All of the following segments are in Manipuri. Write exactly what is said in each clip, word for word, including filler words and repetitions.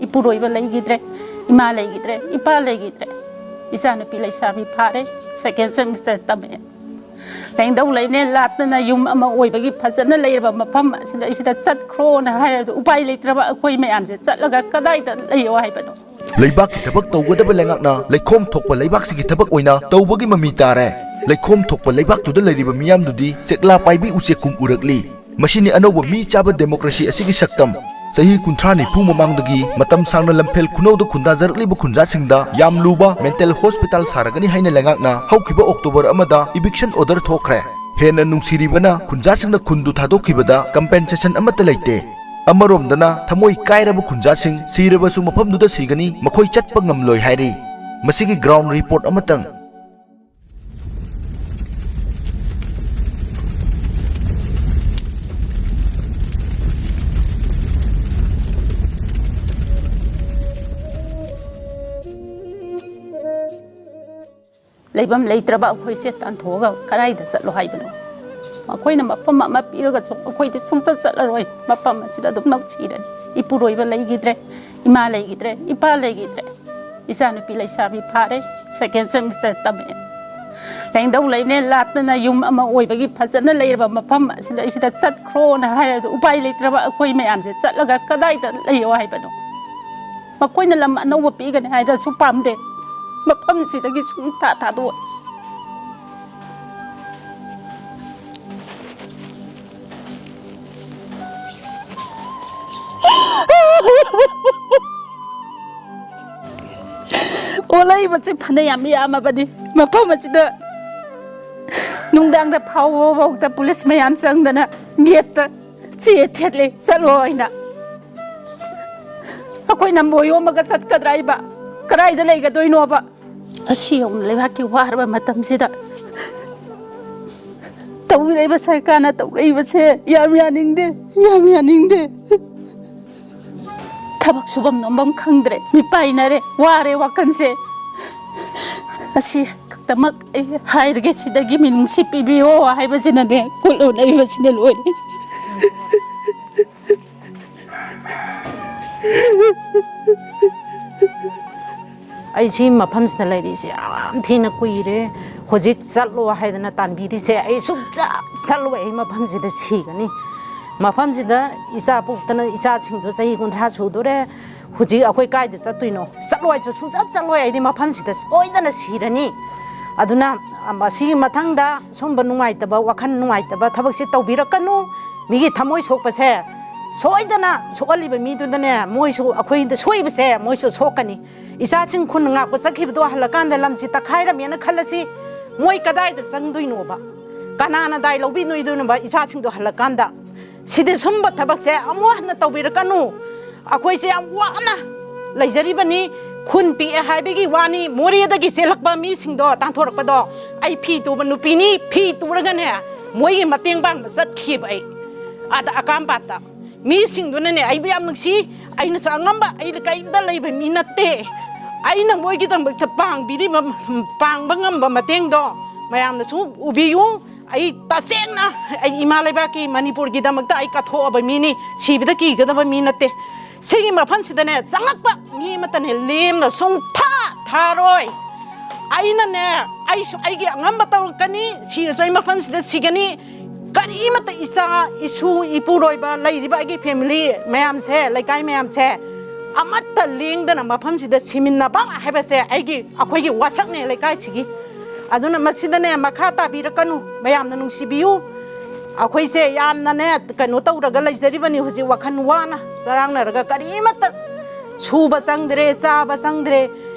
ꯏꯄꯨꯔꯣꯏꯕ ꯂꯩꯈꯤꯗ꯭ꯔꯦ, ꯏꯃꯥ ꯂꯩꯈꯤꯗ꯭ꯔꯦ, ꯏꯄꯥ ꯂꯩꯈꯤꯗ꯭ꯔꯦ꯫ ꯏꯆꯥꯅꯨꯄꯤ ꯂꯩꯁꯥꯕꯤ ꯐꯥꯔꯦ, ꯁꯦꯀꯦꯟ ꯁꯦꯃꯤꯁꯇꯔ ꯇꯝꯃꯦ꯫ ꯂꯦꯡꯗꯧ ꯂꯩꯕꯅꯦ ꯂꯥꯠꯇꯅ ꯌꯨꯝ ꯑꯃ ꯑꯣꯏꯕꯒꯤ ꯐꯖꯅ ꯂꯩꯔꯕ ꯃꯐꯝ ꯑꯁꯤꯗ, ꯑꯁꯤꯗ ꯆꯠꯈ꯭ꯔꯣꯅ ꯍꯥꯏꯔꯗꯨ ꯎꯄꯥꯏ ꯂꯩꯇ꯭ꯔꯕ ꯑꯩꯈꯣꯏ ꯃꯌꯥꯝꯁꯦ ꯆꯠꯂꯒ ꯀꯗꯥꯏꯗ ꯂꯩꯌꯣ ꯍꯥꯏꯕꯅꯣ? ꯂꯩꯕꯥꯛꯀꯤ ꯊꯕꯛ ꯇꯧꯒꯗꯕ ꯂꯩꯉꯥꯛꯅ ꯂꯩꯈꯣꯝ ꯊꯣꯛꯄ ꯂꯩꯕꯥꯛꯁꯤꯒꯤ ꯊꯕꯛ ꯑꯣꯏꯅ ꯇꯧꯕꯒꯤ ꯃꯃꯤ ꯇꯥꯔꯦ꯫ ꯂꯩꯈꯣꯝ ꯊꯣꯛꯄ ꯂꯩꯕꯥꯛꯇꯨꯗ ꯂꯩꯔꯤꯕ ꯃꯤꯌꯥꯝꯗꯨꯗꯤ ꯆꯦꯛꯂꯥ ꯄꯥꯏꯕꯤ ꯎꯆꯦꯛꯀꯨꯝ ꯎꯔꯛꯂꯤ꯫ ꯃꯁꯤꯅꯤ ꯑꯅꯧꯕ ꯃꯤ ꯆꯥꯕ ꯗꯦꯃꯣꯀ꯭ꯔꯦꯁꯤ ꯑꯁꯤꯒꯤ ꯁꯛꯇꯝ꯫ ꯆꯍꯤ ꯀꯨꯟꯊ꯭ꯔꯥ ꯅꯤꯐꯨ ꯃꯃꯥꯡꯗꯒꯤ ꯃꯇꯝ ꯁꯥꯡꯅ ꯂꯝꯐꯦꯜ ꯈꯨꯅꯧꯗ ꯈꯨꯟꯗꯥꯖꯔꯛꯂꯤꯕ ꯈꯨꯟꯖꯥꯁꯤꯡꯗ ꯌꯥꯝ ꯂꯨꯕ ꯃꯦꯟꯇꯦꯜ ꯍꯣꯁꯄꯤꯇꯥꯜ ꯁꯥꯔꯒꯅꯤ ꯍꯥꯏꯅ ꯂꯩꯉꯥꯛꯅ ꯍꯧꯈꯤꯕ ꯑꯣꯛꯇꯣꯕꯔ ꯑꯃꯗ ꯏꯚꯤꯛꯁꯟ ꯑꯣꯔꯗꯔ ꯊꯣꯛꯈ꯭ꯔꯦ꯫ ꯍꯦꯟꯅ ꯅꯨꯡꯁꯤꯔꯤꯕꯅ ꯈꯨꯟꯖꯥꯁꯤꯡꯅ ꯈꯨꯟꯗꯨ ꯊꯥꯗꯣꯛꯈꯤꯕꯗ ꯀꯝꯄꯦꯟꯁꯦꯁꯟ ꯑꯃꯠꯇ ꯂꯩꯇꯦ꯫ ꯑꯃꯔꯣꯝꯗꯅ ꯊꯃꯣꯏ ꯀꯥꯏꯔꯕ ꯈꯨꯟꯖꯥꯁꯤꯡ ꯁꯤꯔꯕꯁꯨ ꯃꯐꯝꯗꯨꯗ ꯁꯤꯒꯅꯤ, ꯃꯈꯣꯏ ꯆꯠꯄ ꯉꯝꯂꯣꯏ ꯍꯥꯏꯔꯤ꯫ ꯃꯁꯤꯒꯤ ꯒ꯭ꯔꯥꯎꯟ ꯔꯤꯄꯣꯔꯠ ꯑꯃꯇꯪ꯫ ꯂꯩꯐꯝ ꯂꯩꯇ꯭ꯔꯕ ꯑꯩꯈꯣꯏꯁꯦ ꯇꯥꯟꯊꯣꯛꯑꯒ ꯀꯗꯥꯏꯗ ꯆꯠꯂꯣ ꯍꯥꯏꯕꯅꯣ? ꯃꯈꯣꯏꯅ ꯃꯐꯝ ꯑꯃ ꯄꯤꯔꯒꯁꯨ ꯑꯩꯈꯣꯏꯗꯤ ꯁꯨꯡꯆꯠ ꯆꯠꯂꯔꯣꯏ꯫ ꯃꯐꯝ ꯑꯁꯤꯗ ꯑꯗꯨꯝ ꯅꯛꯁꯤꯔꯅꯤ꯫ ꯏꯄꯨꯔꯣꯏꯕ ꯂꯩꯈꯤꯗ꯭ꯔꯦ, ꯏꯃꯥ ꯂꯩꯈꯤꯗ꯭ꯔꯦ, ꯏꯄꯥ ꯂꯩꯈꯤꯗ꯭ꯔꯦ꯫ ꯏꯆꯥꯅꯨꯄꯤ ꯂꯩꯁꯥꯕꯤ ꯐꯥꯔꯦ, ꯁꯦꯀꯦꯟ ꯁꯦꯃꯤꯁꯇꯔ ꯇꯝꯃꯦ꯫ ꯂꯦꯡꯗꯧ ꯂꯩꯕꯅꯦ ꯂꯥꯠꯇꯅ ꯌꯨꯝ ꯑꯃ ꯑꯣꯏꯕꯒꯤ ꯐꯖꯅ ꯂꯩꯔꯕ ꯃꯐꯝ ꯑꯁꯤꯗ, ꯑꯁꯤꯗ ꯆꯠꯈ꯭ꯔꯣꯅ ꯍꯥꯏꯔꯗꯨ ꯎꯄꯥꯏ ꯂꯩꯇ꯭ꯔꯕ ꯑꯩꯈꯣꯏ ꯃꯌꯥꯝꯁꯦ ꯆꯠꯂꯒ ꯀꯗꯥꯏꯗ ꯂꯩꯌꯣ ꯍꯥꯏꯕꯅꯣ? ꯃꯈꯣꯏꯅ ꯂꯝ ꯑꯅꯧꯕ ꯄꯤꯒꯅꯤ ꯍꯥꯏꯔꯁꯨ ꯄꯥꯝꯗꯦ꯫ ꯃꯐꯝꯁꯤꯗꯒꯤ ꯁꯨꯡꯊꯥ ꯊꯥꯗꯣꯛꯑꯣꯏ꯫ ꯑꯣꯜꯂꯛꯏꯕꯁꯦ ꯐꯅꯌꯥꯝ ꯌꯥꯝꯃꯕꯅꯤ꯫ ꯃꯐꯝ ꯑꯁꯤꯗ ꯅꯨꯡꯗꯥꯡꯗ ꯐꯥꯎꯕꯐꯥꯎꯗ ꯄꯨꯂꯤꯁ ꯃꯌꯥꯝ ꯆꯪꯗꯅ ꯒꯦꯠꯇ ꯆꯦ ꯊꯦꯠꯂꯦ, "ꯆꯠꯂꯣ" ꯍꯥꯏꯅ꯫ ꯑꯩꯈꯣꯏꯅ ꯃꯣꯏ ꯌꯣꯝꯃꯒ ꯆꯠꯀꯗ꯭ꯔꯥ ꯏꯕ? ꯀꯗꯥꯏꯗ ꯂꯩꯒꯗꯣꯏꯅꯣꯕ? ꯑꯁꯤ ꯌꯧꯅ ꯂꯩꯕꯥꯛꯀꯤ ꯋꯥꯔꯕ ꯃꯇꯝꯁꯤꯗ ꯇꯧꯔꯤꯕ ꯁꯔꯀꯥꯔꯅ ꯇꯧꯔꯛꯏꯕꯁꯦ ꯌꯥꯝ ꯌꯥꯅꯤꯡꯗꯦ, ꯌꯥꯝ ꯌꯥꯅꯤꯡꯗꯦ꯫ ꯊꯕꯛ ꯁꯨꯐꯝ ꯅꯣꯝꯐꯝ ꯈꯪꯗ꯭ꯔꯦ, ꯃꯤꯄꯥꯏꯅꯔꯦ, ꯋꯥꯔꯦ ꯋꯥꯈꯜꯁꯦ꯫ ꯑꯁꯤ ꯈꯛꯇꯃꯛ ꯑꯩ ꯍꯥꯏꯔꯒꯦ, ꯁꯤꯗꯒꯤ ꯃꯤꯅꯨꯡꯁꯤ ꯄꯤꯕꯤꯌꯣ ꯍꯥꯏꯕꯁꯤꯅꯅꯦ, ꯀꯨꯠ ꯂꯣꯟꯅꯔꯤꯕꯁꯤꯅ ꯂꯣꯏꯔꯦ꯫ ꯑꯩ ꯁꯤ ꯃꯐꯝꯁꯤꯗ ꯂꯩꯔꯤꯁꯦ ꯌꯥꯝ ꯊꯤꯅ ꯀꯨꯏꯔꯦ꯫ ꯍꯧꯖꯤꯛ ꯆꯠꯂꯣ ꯍꯥꯏꯗꯅ ꯇꯥꯟꯕꯤꯔꯤꯁꯦ, ꯑꯩ ꯁꯨꯡꯆꯠ ꯆꯠꯂꯣꯏ꯫ ꯑꯩ ꯃꯐꯝꯁꯤꯗ ꯁꯤꯒꯅꯤ꯫ ꯃꯐꯝꯁꯤꯗ ꯏꯆꯥ ꯄꯣꯛꯇꯅ ꯏꯆꯥꯁꯤꯡꯗꯣ ꯆꯍꯤ ꯀꯨꯟꯊ꯭ꯔꯥ ꯁꯨꯗꯣꯔꯦ꯫ ꯍꯧꯖꯤꯛ ꯑꯩꯈꯣꯏ ꯀꯥꯏꯗ ꯆꯠꯇꯣꯏꯅꯣ? ꯆꯠꯂꯣ ꯍꯥꯏꯁꯨ ꯁꯨꯡꯆꯠ ꯆꯠꯂꯣꯏ꯫ ꯑꯩꯗꯤ ꯃꯐꯝꯁꯤꯗ ꯁꯣꯏꯗꯅ ꯁꯤꯔꯅꯤ꯫ ꯑꯗꯨꯅ, ꯑ, ꯃꯁꯤꯒꯤ ꯃꯊꯪꯗ ꯁꯨꯝꯕ ꯅꯨꯡꯉꯥꯏꯇꯕ, ꯋꯥꯈꯜ ꯅꯨꯡꯉꯥꯏꯇꯕ ꯊꯕꯛꯁꯤ ꯇꯧꯕꯤꯔꯛꯀꯅꯨ꯫ ꯃꯤꯒꯤ ꯊꯃꯣꯏ ꯁꯣꯛꯄꯁꯦ, ꯁꯣꯏꯗꯅ ꯁꯣꯛꯍꯜꯂꯤꯕ ꯃꯤꯗꯨꯗꯅꯦ, ꯃꯣꯏꯁꯨ, ꯑꯩꯈꯣꯏꯗ ꯁꯣꯏꯕꯁꯦ ꯃꯣꯏꯁꯨ ꯁꯣꯛꯀꯅꯤ꯫ ꯏꯆꯥꯁꯤꯡ ꯈꯨꯟ ꯉꯥꯛꯄ ꯆꯠꯈꯤꯕꯗꯣ ꯍꯜꯂꯀꯥꯟꯗ ꯂꯝꯁꯤ ꯇꯛꯈꯥꯏꯔꯝꯃꯦꯅ ꯈꯜꯂꯁꯤ, ꯃꯣꯏ ꯀꯗꯥꯏꯗ ꯆꯪꯗꯣꯏꯅꯣꯕ? ꯀꯅꯥꯅ ꯗꯥꯏ ꯂꯧꯕꯤꯗꯣꯏꯅꯣꯕ ꯏꯆꯥꯁꯤꯡꯗꯣ ꯍꯜꯂꯀꯥꯟꯗ? ꯁꯤꯗꯤ ꯁꯨꯝꯕ ꯊꯕꯛꯁꯦ ꯑꯃꯨꯛ ꯍꯟꯅ ꯇꯧꯕꯤꯔꯛꯀꯅꯨ꯫ ꯑꯩꯈꯣꯏꯁꯦ ꯌꯥꯝ ꯋꯥꯅ ꯂꯩꯖꯔꯤꯕꯅꯤ꯫ ꯈꯨꯟ ꯄꯤꯛꯑꯦ ꯍꯥꯏꯕꯒꯤ ꯋꯥꯅꯤ꯫ ꯃꯣꯔꯦꯗꯒꯤ ꯆꯦꯜꯂꯛꯄ ꯃꯤꯁꯤꯡꯗꯣ ꯇꯥꯟꯊꯣꯔꯛꯄꯗꯣ, ꯑꯩ ꯐꯤ ꯇꯨꯕ ꯅꯨꯄꯤꯅꯤ, ꯐꯤ ꯇꯨꯔꯒꯅꯦ ꯃꯣꯏꯒꯤ ꯃꯇꯦꯡ ꯄꯥꯡꯕ ꯆꯠꯈꯤꯕ ꯑꯩ꯫ ꯑꯥꯗ ꯑꯀꯥꯝꯄꯥꯠꯇ ꯃꯤꯁꯤꯡꯗꯨꯅꯅꯦ ꯑꯩꯕꯨ ꯌꯥꯝ ꯅꯨꯡꯁꯤ꯫ ꯑꯩꯅꯁꯨ ꯑꯉꯝꯕ, ꯑꯩ ꯂꯩꯀꯥꯏꯗ ꯂꯩꯕ ꯃꯤ ꯅꯠꯇꯦ꯫ ꯑꯩꯅ ꯃꯣꯏꯒꯤꯗꯃꯛꯇ ꯄꯥꯡꯕꯤꯔꯤꯕ, ꯄꯥꯡꯕ ꯉꯝꯕ ꯃꯇꯦꯡꯗꯣ ꯃꯌꯥꯝꯅꯁꯨ ꯎꯕꯤꯌꯨ꯫ ꯑꯩ ꯇꯁꯦꯡꯅ ꯑꯩ ꯏꯃꯥ ꯂꯩꯕꯥꯛꯀꯤ, ꯃꯅꯤꯄꯨꯔꯒꯤꯗꯃꯛꯇ ꯑꯩ ꯀꯠꯊꯣꯛꯑꯕ ꯃꯤꯅꯤ꯫ ꯁꯤꯕꯗ ꯀꯤꯒꯗꯕ ꯃꯤ ꯅꯠꯇꯦ꯫ ꯁꯤꯒꯤ ꯃꯐꯝꯁꯤꯗꯅꯦ ꯆꯪꯉꯛꯄ ꯃꯤ ꯑꯃꯠꯇꯅꯦ ꯂꯦꯝꯅ ꯁꯨꯡꯊꯥ ꯊꯥꯔꯣꯏ꯫ ꯑꯩꯅꯅꯦ, ꯑꯩꯁꯨ ꯑꯩꯒꯤ ꯑꯉꯝꯕ ꯇꯧꯔꯛꯀꯅꯤ꯫ ꯁꯤꯔꯁꯨ ꯑꯩ ꯃꯐꯝꯁꯤꯗ ꯁꯤꯒꯅꯤ꯫ ꯀꯔꯤꯃꯠꯇ ꯏꯆꯥ, ꯏꯁꯨ, ꯏꯄꯨꯔꯣꯏꯕ ꯂꯩꯔꯤꯕ ꯑꯩꯒꯤ family ꯃꯌꯥꯝꯁꯦ, ꯂꯩꯀꯥꯏ ꯃꯌꯥꯝꯁꯦ ꯑꯃꯠꯇ ꯂꯦꯡꯗꯅ ꯃꯐꯝꯁꯤꯗ ꯁꯤꯃꯤꯟꯅꯕ ꯍꯥꯏꯕꯁꯦ ꯑꯩꯒꯤ, ꯑꯩꯈꯣꯏꯒꯤ ꯋꯥꯁꯛꯅꯦ ꯂꯩꯀꯥꯏꯁꯤꯒꯤ꯫ ꯑꯗꯨꯅ ꯃꯁꯤꯗꯅꯦ ꯃꯈꯥ ꯇꯥꯕꯤꯔꯛꯀꯅꯨ, ꯃꯌꯥꯝꯅ ꯅꯨꯡꯁꯤꯕꯤꯌꯨ꯫ ꯑꯩꯈꯣꯏꯁꯦ ꯌꯥꯝꯅꯅꯦ ꯀꯩꯅꯣ ꯇꯧꯔꯒ ꯂꯩꯖꯔꯤꯕꯅꯤ ꯍꯧꯖꯤꯛ ꯋꯥꯈꯜ ꯋꯥꯅ ꯆꯔꯥꯡꯅꯔꯒ ꯀꯔꯤꯃꯠꯇ ꯁꯨꯕ ꯆꯪꯗ꯭ꯔꯦ, ꯆꯥꯕ ꯆꯪꯗ꯭ꯔꯦ꯫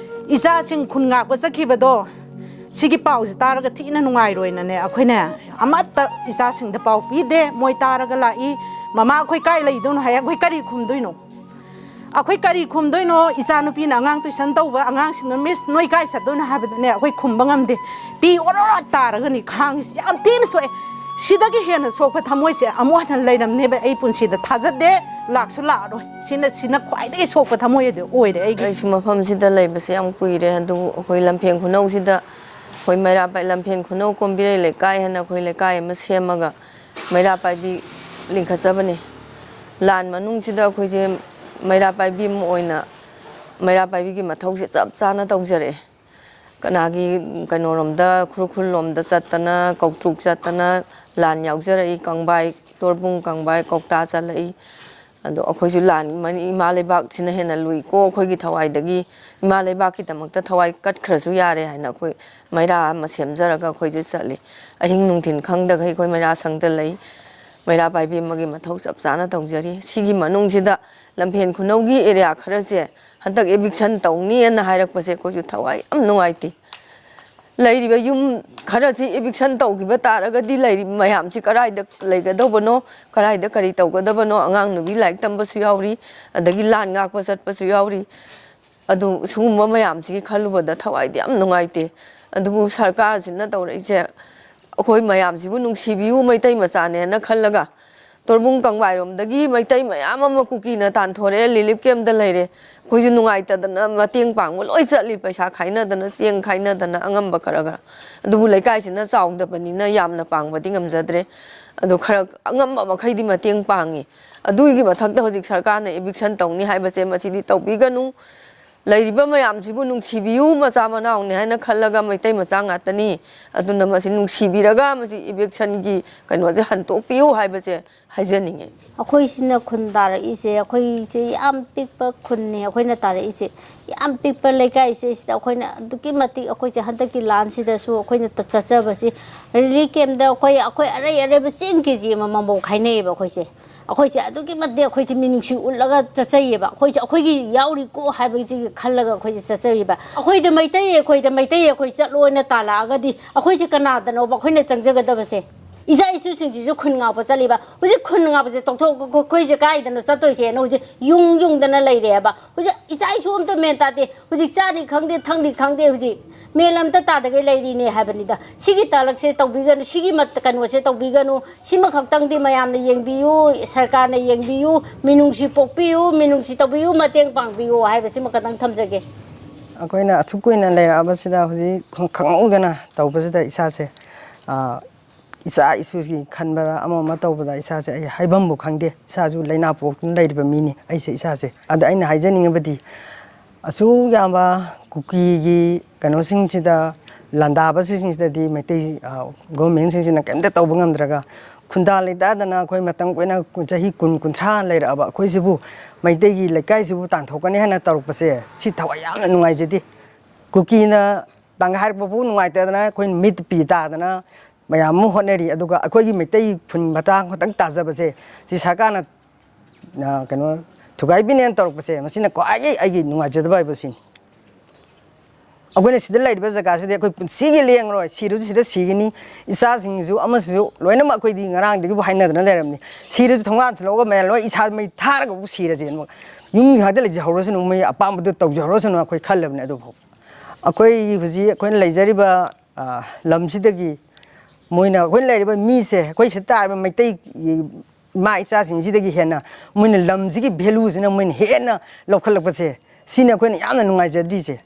ꯏꯆꯥꯁꯤꯡ ꯈꯨꯟ ꯉꯥꯛꯄ ꯆꯠꯈꯤꯕꯗꯣ, ꯁꯤꯒꯤ ꯄꯥꯎꯁꯦ ꯇꯥꯔꯒ ꯊꯤꯅ ꯅꯨꯡꯉꯥꯏꯔꯣꯏꯅꯅꯦ ꯑꯩꯈꯣꯏꯅꯦ ꯑꯃꯠꯇ ꯏꯆꯥꯁꯤꯡꯗ ꯄꯥꯎ ꯄꯤꯗꯦ꯫ ꯃꯣꯏ ꯇꯥꯔꯒ ꯂꯥꯛꯏ, "ꯃꯃꯥ, ꯑꯩꯈꯣꯏ ꯀꯥꯏ ꯂꯩꯗꯣꯏꯅꯣ?" ꯍꯥꯏ꯫ ꯑꯩꯈꯣꯏ ꯀꯔꯤ ꯈꯨꯝꯗꯣꯏꯅꯣ? ꯑꯩꯈꯣꯏ ꯀꯔꯤ ꯈꯨꯝꯗꯣꯏꯅꯣ? ꯏꯆꯥ ꯅꯨꯄꯤꯅ ꯑꯉꯥꯡ tuition ꯇꯧꯕ ꯑꯉꯥꯡꯁꯤꯡꯗꯣ, "Miss, ꯅꯣꯏ ꯀꯥꯏ ꯆꯠꯇꯣꯏꯅꯣ?" ꯍꯥꯏꯕꯗꯅꯦ ꯑꯩꯈꯣꯏ ꯈꯨꯝꯕ ꯉꯝꯗꯦ꯫ ꯄꯤ ꯑꯣꯔꯣ ꯇꯥꯔꯒꯅꯤ ꯈꯥꯡꯉꯤꯁꯤ꯫ ꯌꯥꯝ ꯊꯤꯅ ꯁꯣꯛꯑꯦ꯫ ꯁꯤꯗꯒꯤ ꯍꯦꯟꯅ ꯁꯣꯛꯄ ꯊꯃꯣꯏꯁꯦ ꯑꯃꯨꯛ ꯍꯟꯅ ꯂꯩꯔꯝꯅꯦꯕ ꯑꯩ ꯄꯨꯟꯁꯤꯗ꯫ ꯊꯥꯖꯗꯦ, ꯂꯥꯛꯁꯨ ꯂꯥꯛꯑꯔꯣꯏ꯫ ꯁꯤꯅ, ꯁꯤꯅ ꯈ꯭ꯋꯥꯏꯗꯒꯤ ꯁꯣꯛꯄ ꯊꯃꯣꯏ ꯑꯗꯨ ꯑꯣꯏꯔꯦ ꯑꯩꯒꯤ꯫ ꯑꯩꯁꯨ ꯃꯐꯝꯁꯤꯗ ꯂꯩꯕꯁꯦ ꯌꯥꯝ ꯀꯨꯏꯔꯦ, ꯑꯗꯨꯕꯨ ꯑꯩꯈꯣꯏ ꯂꯝꯐꯦꯟ ꯈꯨꯅꯧꯁꯤꯗ, ꯑꯩꯈꯣꯏ ꯃꯩꯔꯥ ꯄꯥꯏ-, ꯂꯝꯐꯦꯟ ꯈꯨꯅꯧ ꯀꯣꯝꯕꯤꯔꯩ ꯂꯩꯀꯥꯏ ꯍꯥꯏꯅ ꯑꯩꯈꯣꯏ ꯂꯩꯀꯥꯏ ꯑꯃ ꯁꯦꯝꯃꯒ ꯃꯩꯔꯥ ꯄꯥꯏꯕꯤ ꯂꯤꯡꯈꯠꯆꯕꯅꯤ꯫ ꯂꯥꯟ ꯃꯅꯨꯡꯁꯤꯗ ꯑꯩꯈꯣꯏꯁꯦ ꯃꯩꯔꯥ ꯄꯥꯏꯕꯤ ꯑꯃ ꯑꯣꯏꯅ ꯃꯩꯔꯥ ꯄꯥꯏꯕꯤꯒꯤ ꯃꯊꯧꯁꯦ ꯆꯞ ꯆꯥꯅ ꯇꯧꯖꯔꯛꯑꯦ꯫ ꯀꯅꯥꯒꯤ ꯀꯩꯅꯣꯔꯣꯝꯗ, ꯈꯨꯔꯈꯨꯜ ꯂꯣꯝꯗ ꯆꯠꯇꯅ, ꯀꯧꯇ꯭ꯔꯨꯛ ꯆꯠꯇꯅ ꯂꯥꯟ ꯌꯥꯎꯖꯔꯛꯏ, ꯀꯪꯕꯥꯏ, ꯇꯣꯔꯕꯨꯡ ꯀꯪꯕꯥꯏ, ꯀꯧꯇꯥ ꯆꯠꯂꯛꯏ꯫ ꯑꯗꯣ ꯑꯩꯈꯣꯏꯁꯨ ꯂꯥꯟ, ꯏꯃꯥ ꯂꯩꯕꯥꯛꯁꯤꯅ ꯍꯦꯟꯅ ꯂꯨꯏꯀꯣ ꯑꯩꯈꯣꯏꯒꯤ ꯊꯋꯥꯏꯗꯒꯤ, ꯏꯃꯥ ꯂꯩꯕꯥꯛꯀꯤꯗꯃꯛꯇ ꯊꯋꯥꯏ ꯀꯠꯈ꯭ꯔꯁꯨ ꯌꯥꯔꯦ ꯍꯥꯏꯅ ꯑꯩꯈꯣꯏ ꯃꯩꯔꯥ ꯑꯃ ꯁꯦꯝꯖꯔꯒ ꯑꯩꯈꯣꯏꯁꯦ ꯆꯠꯂꯤ꯫ ꯑꯍꯤꯡ ꯅꯨꯡꯊꯤꯟ ꯈꯪꯗꯈꯩ ꯑꯩꯈꯣꯏ ꯃꯩꯔꯥ ꯁꯪꯗ ꯂꯩ꯫ ꯃꯩꯔꯥ ꯄꯥꯏꯕꯤ ꯑꯃꯒꯤ ꯃꯊꯧ ꯆꯞ ꯆꯥꯅ ꯇꯧꯖꯔꯤ꯫ ꯁꯤꯒꯤ ꯃꯅꯨꯡꯁꯤꯗ ꯂꯝꯐꯦꯟ ꯈꯨꯅꯧꯒꯤ ꯑꯦꯔꯤꯌꯥ ꯈꯔꯁꯦ ꯍꯟꯗꯛ ꯏꯚꯤꯛꯁꯟ ꯇꯧꯅꯤꯅ ꯍꯥꯏꯔꯛꯄꯁꯦ ꯑꯩꯈꯣꯏꯁꯨ ꯊꯋꯥꯏ ꯌꯥꯝ ꯅꯨꯡꯉꯥꯏꯇꯦ꯫ ꯂꯩꯔꯤꯕ ꯌꯨꯝ ꯈꯔꯁꯤ ꯏꯚꯤꯛꯁꯟ ꯇꯧꯈꯤꯕ ꯇꯥꯔꯒꯗꯤ ꯂꯩꯔꯤꯕ ꯃꯌꯥꯝꯁꯤ ꯀꯗꯥꯏꯗ ꯂꯩꯒꯗꯧꯕꯅꯣ, ꯀꯗꯥꯏꯗ ꯀꯔꯤ ꯇꯧꯒꯗꯕꯅꯣ, ꯑꯉꯥꯡ ꯅꯨꯕꯤ ꯂꯥꯏꯔꯤꯛ ꯇꯝꯕꯁꯨ ꯌꯥꯎꯔꯤ, ꯑꯗꯒꯤ ꯂꯥꯟ ꯉꯥꯛꯄ ꯆꯠꯄꯁꯨ ꯌꯥꯎꯔꯤ꯫ ꯑꯗꯨ ꯁꯤꯒꯨꯝꯕ ꯃꯌꯥꯝꯁꯤꯒꯤ ꯈꯜꯂꯨꯕꯗ ꯊꯋꯥꯏꯗꯤ ꯌꯥꯝ ꯅꯨꯡꯉꯥꯏꯇꯦ꯫ ꯑꯗꯨꯕꯨ ꯁꯔꯀꯥꯔꯁꯤꯅ ꯇꯧꯔꯛꯏꯁꯦ ꯑꯩꯈꯣꯏ ꯃꯌꯥꯝꯁꯤꯕꯨ ꯅꯨꯡꯁꯤꯕꯤꯌꯨ, ꯃꯩꯇꯩ ꯃꯆꯥꯅꯦꯅ ꯈꯜꯂꯒ ꯇꯣꯔꯕꯨꯡ ꯀꯪꯕꯥꯏꯔꯣꯝꯗꯒꯤ ꯃꯩꯇꯩ ꯃꯌꯥꯝ ꯑꯃ ꯀꯨꯀꯤꯅ ꯇꯥꯟꯊꯣꯔꯛꯑꯦ, ꯔꯤꯂꯤꯐ ꯀꯦꯝꯗ ꯂꯩꯔꯦ꯫ ꯑꯩꯈꯣꯏꯁꯨ ꯅꯨꯡꯉꯥꯏꯇꯗꯅ ꯃꯇꯦꯡ ꯄꯥꯡꯕ ꯂꯣꯏ ꯆꯠꯂꯤ, ꯄꯩꯁꯥ ꯈꯥꯏꯅꯗꯅ, ꯆꯦꯡ ꯈꯥꯏꯅꯗꯅ, ꯑꯉꯝꯕ ꯈꯔ ꯈꯔ꯫ ꯑꯗꯨꯕꯨ ꯂꯩꯀꯥꯏꯁꯤꯅ ꯆꯥꯎꯗꯕꯅꯤꯅ ꯌꯥꯝꯅ ꯄꯥꯡꯕꯗꯤ ꯉꯝꯖꯗ꯭ꯔꯦ꯫ ꯑꯗꯣ ꯈꯔ ꯑꯉꯝꯕ ꯃꯈꯩꯗꯤ ꯃꯇꯦꯡ ꯄꯥꯡꯉꯤ꯫ ꯑꯗꯨꯒꯤ ꯃꯊꯛꯇ ꯍꯧꯖꯤꯛ ꯁꯔꯀꯥꯔꯅ ꯏꯚꯤꯛꯁꯟ ꯇꯧꯅꯤ ꯍꯥꯏꯕꯁꯦ ꯃꯁꯤꯗꯤ ꯇꯧꯕꯤꯒꯅꯨ꯫ ꯂꯩꯔꯤꯕ ꯃꯌꯥꯝꯁꯤꯕꯨ ꯅꯨꯡꯁꯤꯕꯤꯌꯨ, ꯃꯆꯥ ꯃꯅꯥꯎꯅꯤ ꯍꯥꯏꯅ ꯈꯜꯂꯒ ꯃꯩꯇꯩ ꯃꯆꯥ ꯉꯥꯛꯇꯅꯤ꯫ ꯑꯗꯨꯅ ꯃꯁꯤ ꯅꯨꯡꯁꯤꯕꯤꯔꯒ ꯃꯁꯤ ꯏꯚꯤꯛꯁꯟꯒꯤ ꯀꯩꯅꯣꯁꯦ ꯍꯟꯗꯣꯛꯄꯤꯌꯨ ꯍꯥꯏꯕꯁꯦ ꯍꯥꯏꯖꯅꯤꯡꯉꯤ꯫ ꯑꯩꯈꯣꯏꯁꯤꯅ ꯈꯨꯟ ꯇꯥꯔꯛꯏꯁꯦ, ꯑꯩꯈꯣꯏꯁꯦ ꯌꯥꯝ ꯄꯤꯛꯄ ꯈꯨꯟꯅꯤ ꯑꯩꯈꯣꯏꯅ ꯇꯥꯔꯛꯏꯁꯦ꯫ ꯌꯥꯝ ꯄꯤꯛꯄ ꯂꯩꯀꯥꯏꯁꯦ, ꯁꯤꯗ ꯑꯩꯈꯣꯏꯅ ꯑꯗꯨꯛꯀꯤ ꯃꯇꯤꯛ, ꯑꯩꯈꯣꯏꯁꯦ ꯍꯟꯗꯛꯀꯤ ꯂꯥꯟꯁꯤꯗꯁꯨ ꯑꯩꯈꯣꯏꯅ ꯆꯠꯆꯕꯁꯤ, ꯔꯤꯂꯤꯐ ꯀꯦꯝꯗ ꯑꯩꯈꯣꯏ, ꯑꯩꯈꯣꯏ ꯑꯔꯩ ꯑꯔꯩꯕ ꯆꯦꯡ ꯀꯦ ꯖꯤ ꯑꯃꯃꯝꯐꯥꯎ ꯈꯥꯏꯅꯩꯌꯦꯕ ꯑꯩꯈꯣꯏꯁꯦ꯫ ꯑꯩꯈꯣꯏꯁꯦ ꯑꯗꯨꯛꯀꯤ ꯃꯇꯤꯛ ꯑꯩꯈꯣꯏꯁꯦ ꯃꯤꯅꯨꯡꯁꯤ ꯎꯠꯂꯒ ꯆꯠꯆꯩꯌꯦꯕ꯫ ꯑꯩꯈꯣꯏꯁꯦ, ꯑꯩꯈꯣꯏꯒꯤ ꯌꯥꯎꯔꯤꯀꯣ ꯍꯥꯏꯕꯁꯤꯒꯤ ꯈꯜꯂꯒ ꯑꯩꯈꯣꯏꯁꯦ ꯆꯠꯆꯔꯤꯕ꯫ ꯑꯩꯈꯣꯏꯗ ꯃꯩꯇꯩ, ꯑꯩꯈꯣꯏꯗ ꯃꯩꯇꯩ ꯑꯩꯈꯣꯏ ꯆꯠꯂꯣꯅ ꯇꯥꯜꯂꯛꯑꯒꯗꯤ ꯑꯩꯈꯣꯏꯁꯦ ꯀꯅꯥꯗꯅꯣꯕ ꯑꯩꯈꯣꯏꯅ ꯆꯪꯖꯒꯗꯕꯁꯦ? ꯏꯆꯥ ꯏꯁꯨꯁꯤꯡꯁꯤꯁꯨ ꯈꯨꯟ ꯉꯥꯛꯄ ꯆꯠꯂꯤꯕ꯫ ꯍꯧꯖꯤꯛ ꯈꯨꯟ ꯉꯥꯛꯄꯁꯦ ꯇꯣꯛꯊꯣꯛ, ꯑꯩꯈꯣꯏꯁꯦ ꯀꯥꯏꯗꯅꯣ ꯆꯠꯇꯣꯏꯁꯦꯅ ꯍꯧꯖꯤꯛ ꯌꯨꯡ ꯌꯨꯡꯗꯅ ꯂꯩꯔꯦꯕ꯫ ꯍꯧꯖꯤꯛ ꯏꯆꯥ ꯏꯁꯨ ꯑꯝꯇ ꯃꯦꯟ ꯇꯥꯗꯦ꯫ ꯍꯧꯖꯤꯛ ꯆꯥꯔꯤ ꯈꯪꯗꯦ, ꯊꯛꯂꯤ ꯈꯪꯗꯦ, ꯍꯧꯖꯤꯛ ꯃꯦꯟ ꯑꯝꯇ ꯇꯥꯗꯒꯩ ꯂꯩꯔꯤꯅꯦ ꯍꯥꯏꯕꯅꯤꯗ꯫ ꯁꯤꯒꯤ ꯇꯥꯂꯛꯁꯦ ꯇꯧꯕꯤꯒꯅꯨ, ꯁꯤꯒꯤ ꯃꯠ-, ꯀꯩꯅꯣꯁꯦ ꯇꯧꯕꯤꯒꯅꯨ꯫ ꯁꯤꯃꯈꯛꯇꯪꯗꯤ ꯃꯌꯥꯝꯅ ꯌꯦꯡꯕꯤꯌꯨ, ꯁꯔꯀꯥꯔꯅ ꯌꯦꯡꯕꯤꯌꯨ, ꯃꯤꯅꯨꯡꯁꯤ ꯄꯣꯛꯄꯤꯌꯨ, ꯃꯤꯅꯨꯡꯁꯤ ꯇꯧꯕꯤꯌꯨ, ꯃꯇꯦꯡ ꯄꯥꯡꯕꯤꯌꯨ ꯍꯥꯏꯕꯁꯤꯃꯈꯛꯇꯪ ꯊꯝꯖꯒꯦ꯫ ꯑꯩꯈꯣꯏꯅ ꯑꯁꯨꯛ ꯀꯨꯏꯅ ꯂꯩꯔꯛꯑꯕꯁꯤꯗ ꯍꯧꯖꯤꯛ ꯈꯪꯍꯧꯗꯅ ꯇꯧꯕꯁꯤꯗ ꯏꯁꯥꯁꯦ, ꯑ, ꯏꯆꯥ ꯏꯁꯨꯒꯤ ꯈꯟꯕꯗ, ꯑꯃ ꯑꯃ ꯇꯧꯕꯗ ꯏꯁꯥꯁꯦ ꯑꯩ ꯍꯥꯏꯐꯝꯕꯨ ꯈꯪꯗꯦ꯫ ꯏꯁꯥꯁꯨ ꯂꯥꯏꯅꯥ ꯄꯣꯛꯇꯨꯅ ꯂꯩꯔꯤꯕ ꯃꯤꯅꯤ ꯑꯩꯁꯦ ꯏꯁꯥꯁꯦ꯫ ꯑꯗ ꯑꯩꯅ ꯍꯥꯏꯖꯅꯤꯡꯉꯕꯗꯤ, ꯑꯁꯨꯛ ꯌꯥꯝꯕ ꯀꯨꯀꯤꯒꯤ ꯀꯩꯅꯣꯁꯤꯡꯁꯤꯗ, ꯂꯥꯟꯗꯥꯕꯁꯤꯡꯁꯤꯗꯗꯤ ꯃꯩꯇꯩ, ꯑ, ꯒꯣꯔꯃꯦꯟꯁꯤꯡꯁꯤꯅ ꯀꯩꯝꯇ ꯇꯧꯕ ꯉꯝꯗ꯭ꯔꯒ, ꯈꯨꯟꯗꯥ ꯂꯩꯇꯥꯗꯅ ꯑꯩꯈꯣꯏ ꯃꯇꯝ ꯀꯨꯏꯅ, ꯆꯍꯤ ꯀꯨꯟ, ꯀꯨꯟꯊ꯭ꯔꯥ ꯂꯩꯔꯛꯑꯕ ꯑꯩꯈꯣꯏꯁꯤꯕꯨ, ꯃꯩꯇꯩꯒꯤ ꯂꯩꯀꯥꯏꯁꯤꯕꯨ ꯇꯥꯟꯊꯣꯛꯀꯅꯤ ꯍꯥꯏꯅ ꯇꯧꯔꯛꯄꯁꯦ, ꯁꯤ ꯊꯋꯥꯏ ꯌꯥꯝꯅ ꯅꯨꯡꯉꯥꯏꯖꯗꯦ꯫ ꯀꯨꯀꯤꯅ ꯇꯥꯡꯒ ꯍꯥꯏꯔꯛꯄ ꯐꯥꯎ ꯅꯨꯡꯉꯥꯏꯇꯗꯅ ꯑꯩꯈꯣꯏꯅ ꯃꯤꯠ ꯄꯤ ꯇꯥꯗꯅ ꯃꯌꯥꯝ ꯑꯃ ꯍꯣꯠꯅꯔꯤ꯫ ꯑꯗꯨꯒ ꯑꯩꯈꯣꯏꯒꯤ ꯃꯩꯇꯩ ꯈꯨꯟ ꯃꯇꯥꯡ ꯈꯛꯇꯪ ꯇꯥꯖꯕꯁꯦ, ꯁꯤ ꯁꯔꯀꯥꯔꯅ, ꯑ, ꯀꯩꯅꯣ, ꯊꯨꯒꯥꯏꯕꯤꯅꯦꯅ ꯇꯧꯔꯛꯄꯁꯦ, ꯃꯁꯤꯅ ꯈ꯭ꯋꯥꯏꯗꯒꯤ ꯑꯩꯒꯤ ꯅꯨꯡꯉꯥꯏꯖꯗꯕ ꯍꯥꯏꯕꯁꯤꯅꯤ꯫ ꯑꯩꯈꯣꯏꯅ ꯁꯤꯗ ꯂꯩꯔꯤꯕ ꯖꯒꯥꯁꯤꯗꯤ ꯑꯩꯈꯣꯏ ꯄꯨꯟꯁꯤꯒꯤ ꯂꯦꯡꯉꯔꯣꯏ, ꯁꯤꯔꯁꯨ ꯁꯤꯗ ꯁꯤꯒꯅꯤ, ꯏꯆꯥꯁꯤꯡꯁꯨ ꯑꯃꯁꯨ ꯂꯣꯏꯅꯃꯛ ꯑꯩꯈꯣꯏꯗꯤ ꯉꯔꯥꯡꯗꯒꯤꯕꯨ ꯍꯥꯏꯅꯗꯅ ꯂꯩꯔꯕꯅꯤ, ꯁꯤꯔꯁꯨ ꯊꯣꯡꯒꯥꯟ ꯊꯤꯜꯂꯛꯑꯒ ꯃꯌꯥꯝ ꯂꯣꯏ ꯏꯁꯥ ꯃꯩ ꯊꯥꯔꯒꯕꯨ ꯁꯤꯔꯁꯦꯅ, ꯌꯨꯝ ꯉꯥꯛꯇ ꯂꯩꯖꯍꯧꯔꯁꯅꯨ, ꯃꯣꯏ ꯑꯄꯥꯝꯕꯗꯨ ꯇꯧꯖꯍꯧꯔꯁꯅꯨ ꯑꯩꯈꯣꯏ ꯈꯜꯂꯕꯅꯦ꯫ ꯑꯗꯨꯐꯥꯎ ꯑꯩꯈꯣꯏ ꯍꯧꯖꯤꯛ ꯑꯩꯈꯣꯏꯅ ꯂꯩꯖꯔꯤꯕ, ꯑ, ꯂꯝꯁꯤꯗꯒꯤ ꯃꯣꯏꯅ, ꯑꯩꯈꯣꯏꯅ ꯂꯩꯔꯤꯕ ꯃꯤꯁꯦ, ꯑꯩꯈꯣꯏ ꯁꯤꯗ ꯇꯥꯔꯤꯕ ꯃꯩꯇꯩ ꯏꯃꯥ ꯏꯆꯥꯁꯤꯡꯁꯤꯗꯒꯤ ꯍꯦꯟꯅ ꯃꯣꯏꯅ ꯂꯝꯁꯤꯒꯤ ꯚꯦꯂꯨꯁꯤꯅ ꯃꯣꯏꯅ ꯍꯦꯟꯅ ꯂꯧꯈꯠꯂꯛꯄꯁꯦ, ꯁꯤꯅꯤ ꯑꯩꯈꯣꯏꯅ ꯌꯥꯝꯅ ꯅꯨꯡꯉꯥꯏꯖꯗ꯭ꯔꯤꯁꯦ꯫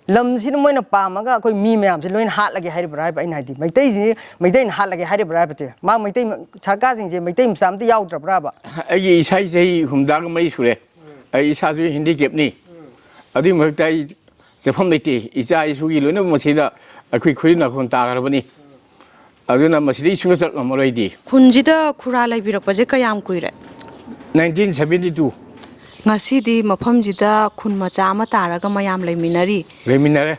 ꯂꯝꯁꯤꯅ ꯃꯣꯏꯅ ꯄꯥꯝꯃꯒ ꯑꯩꯈꯣꯏ ꯃꯤ ꯃꯌꯥꯝꯁꯦ ꯂꯣꯏꯅ ꯍꯥꯠꯂꯒꯦ ꯍꯥꯏꯔꯤꯕ꯭ꯔꯥ ꯍꯥꯏꯕ ꯑꯩꯅ ꯍꯥꯏꯗꯤ, ꯃꯩꯇꯩꯁꯤ, ꯃꯩꯇꯩꯅ ꯍꯥꯠꯂꯒꯦ ꯍꯥꯏꯔꯤꯕ꯭ꯔꯥ ꯍꯥꯏꯕꯁꯦ, ꯃꯥ ꯃꯩꯇꯩ ꯃ-, ꯁꯔꯀꯥꯔꯁꯤꯡꯁꯦ ꯃꯩꯇꯩ ꯃꯆꯥ ꯑꯝꯇ ꯌꯥꯎꯗ꯭ꯔꯕ꯭ꯔꯥꯕ? ꯑꯩꯒꯤ ꯏꯁꯥꯒꯤ ꯆꯍꯤ ꯍꯨꯝꯗ꯭ꯔꯥꯒ ꯃꯔꯤ ꯁꯨꯔꯦ꯫ ꯑꯩ ꯏꯁꯥꯁꯨ ꯍꯦꯟꯗꯤꯀꯦꯞꯅꯤ꯫ ꯑꯗꯨꯒꯤ ꯃꯊꯛꯇ ꯑꯩ ꯆꯠꯐꯝ ꯂꯩꯇꯦ꯫ ꯏꯆꯥ ꯏꯁꯨꯒꯤ ꯂꯣꯏꯅꯃꯛ ꯃꯁꯤꯗ ꯑꯩꯈꯣꯏ ꯈꯨꯔꯤ ꯅꯥꯈꯣꯡ ꯇꯥꯈ꯭ꯔꯕꯅꯤ꯫ ꯑꯗꯨꯅ ꯃꯁꯤꯗ ꯏꯁꯨꯡꯗ ꯆꯠ ꯉꯝꯃꯔꯣꯏꯗꯤ꯫ ꯈꯨꯟꯁꯤꯗ ꯈꯨꯔꯥ ꯂꯩꯕꯤꯔꯛꯄꯁꯦ ꯀꯌꯥꯝ ꯀꯨꯏꯔꯦ? Nineteen seventy two. ꯉꯁꯤꯗꯤ ꯃꯐꯝꯁꯤꯗ ꯈꯨꯟ ꯃꯆꯥ ꯑꯃ ꯇꯥꯔꯒ ꯃꯌꯥꯝ ꯂꯩꯃꯤꯟꯅꯔꯤ꯫ ꯂꯩꯃꯤꯟꯅꯔꯦ꯫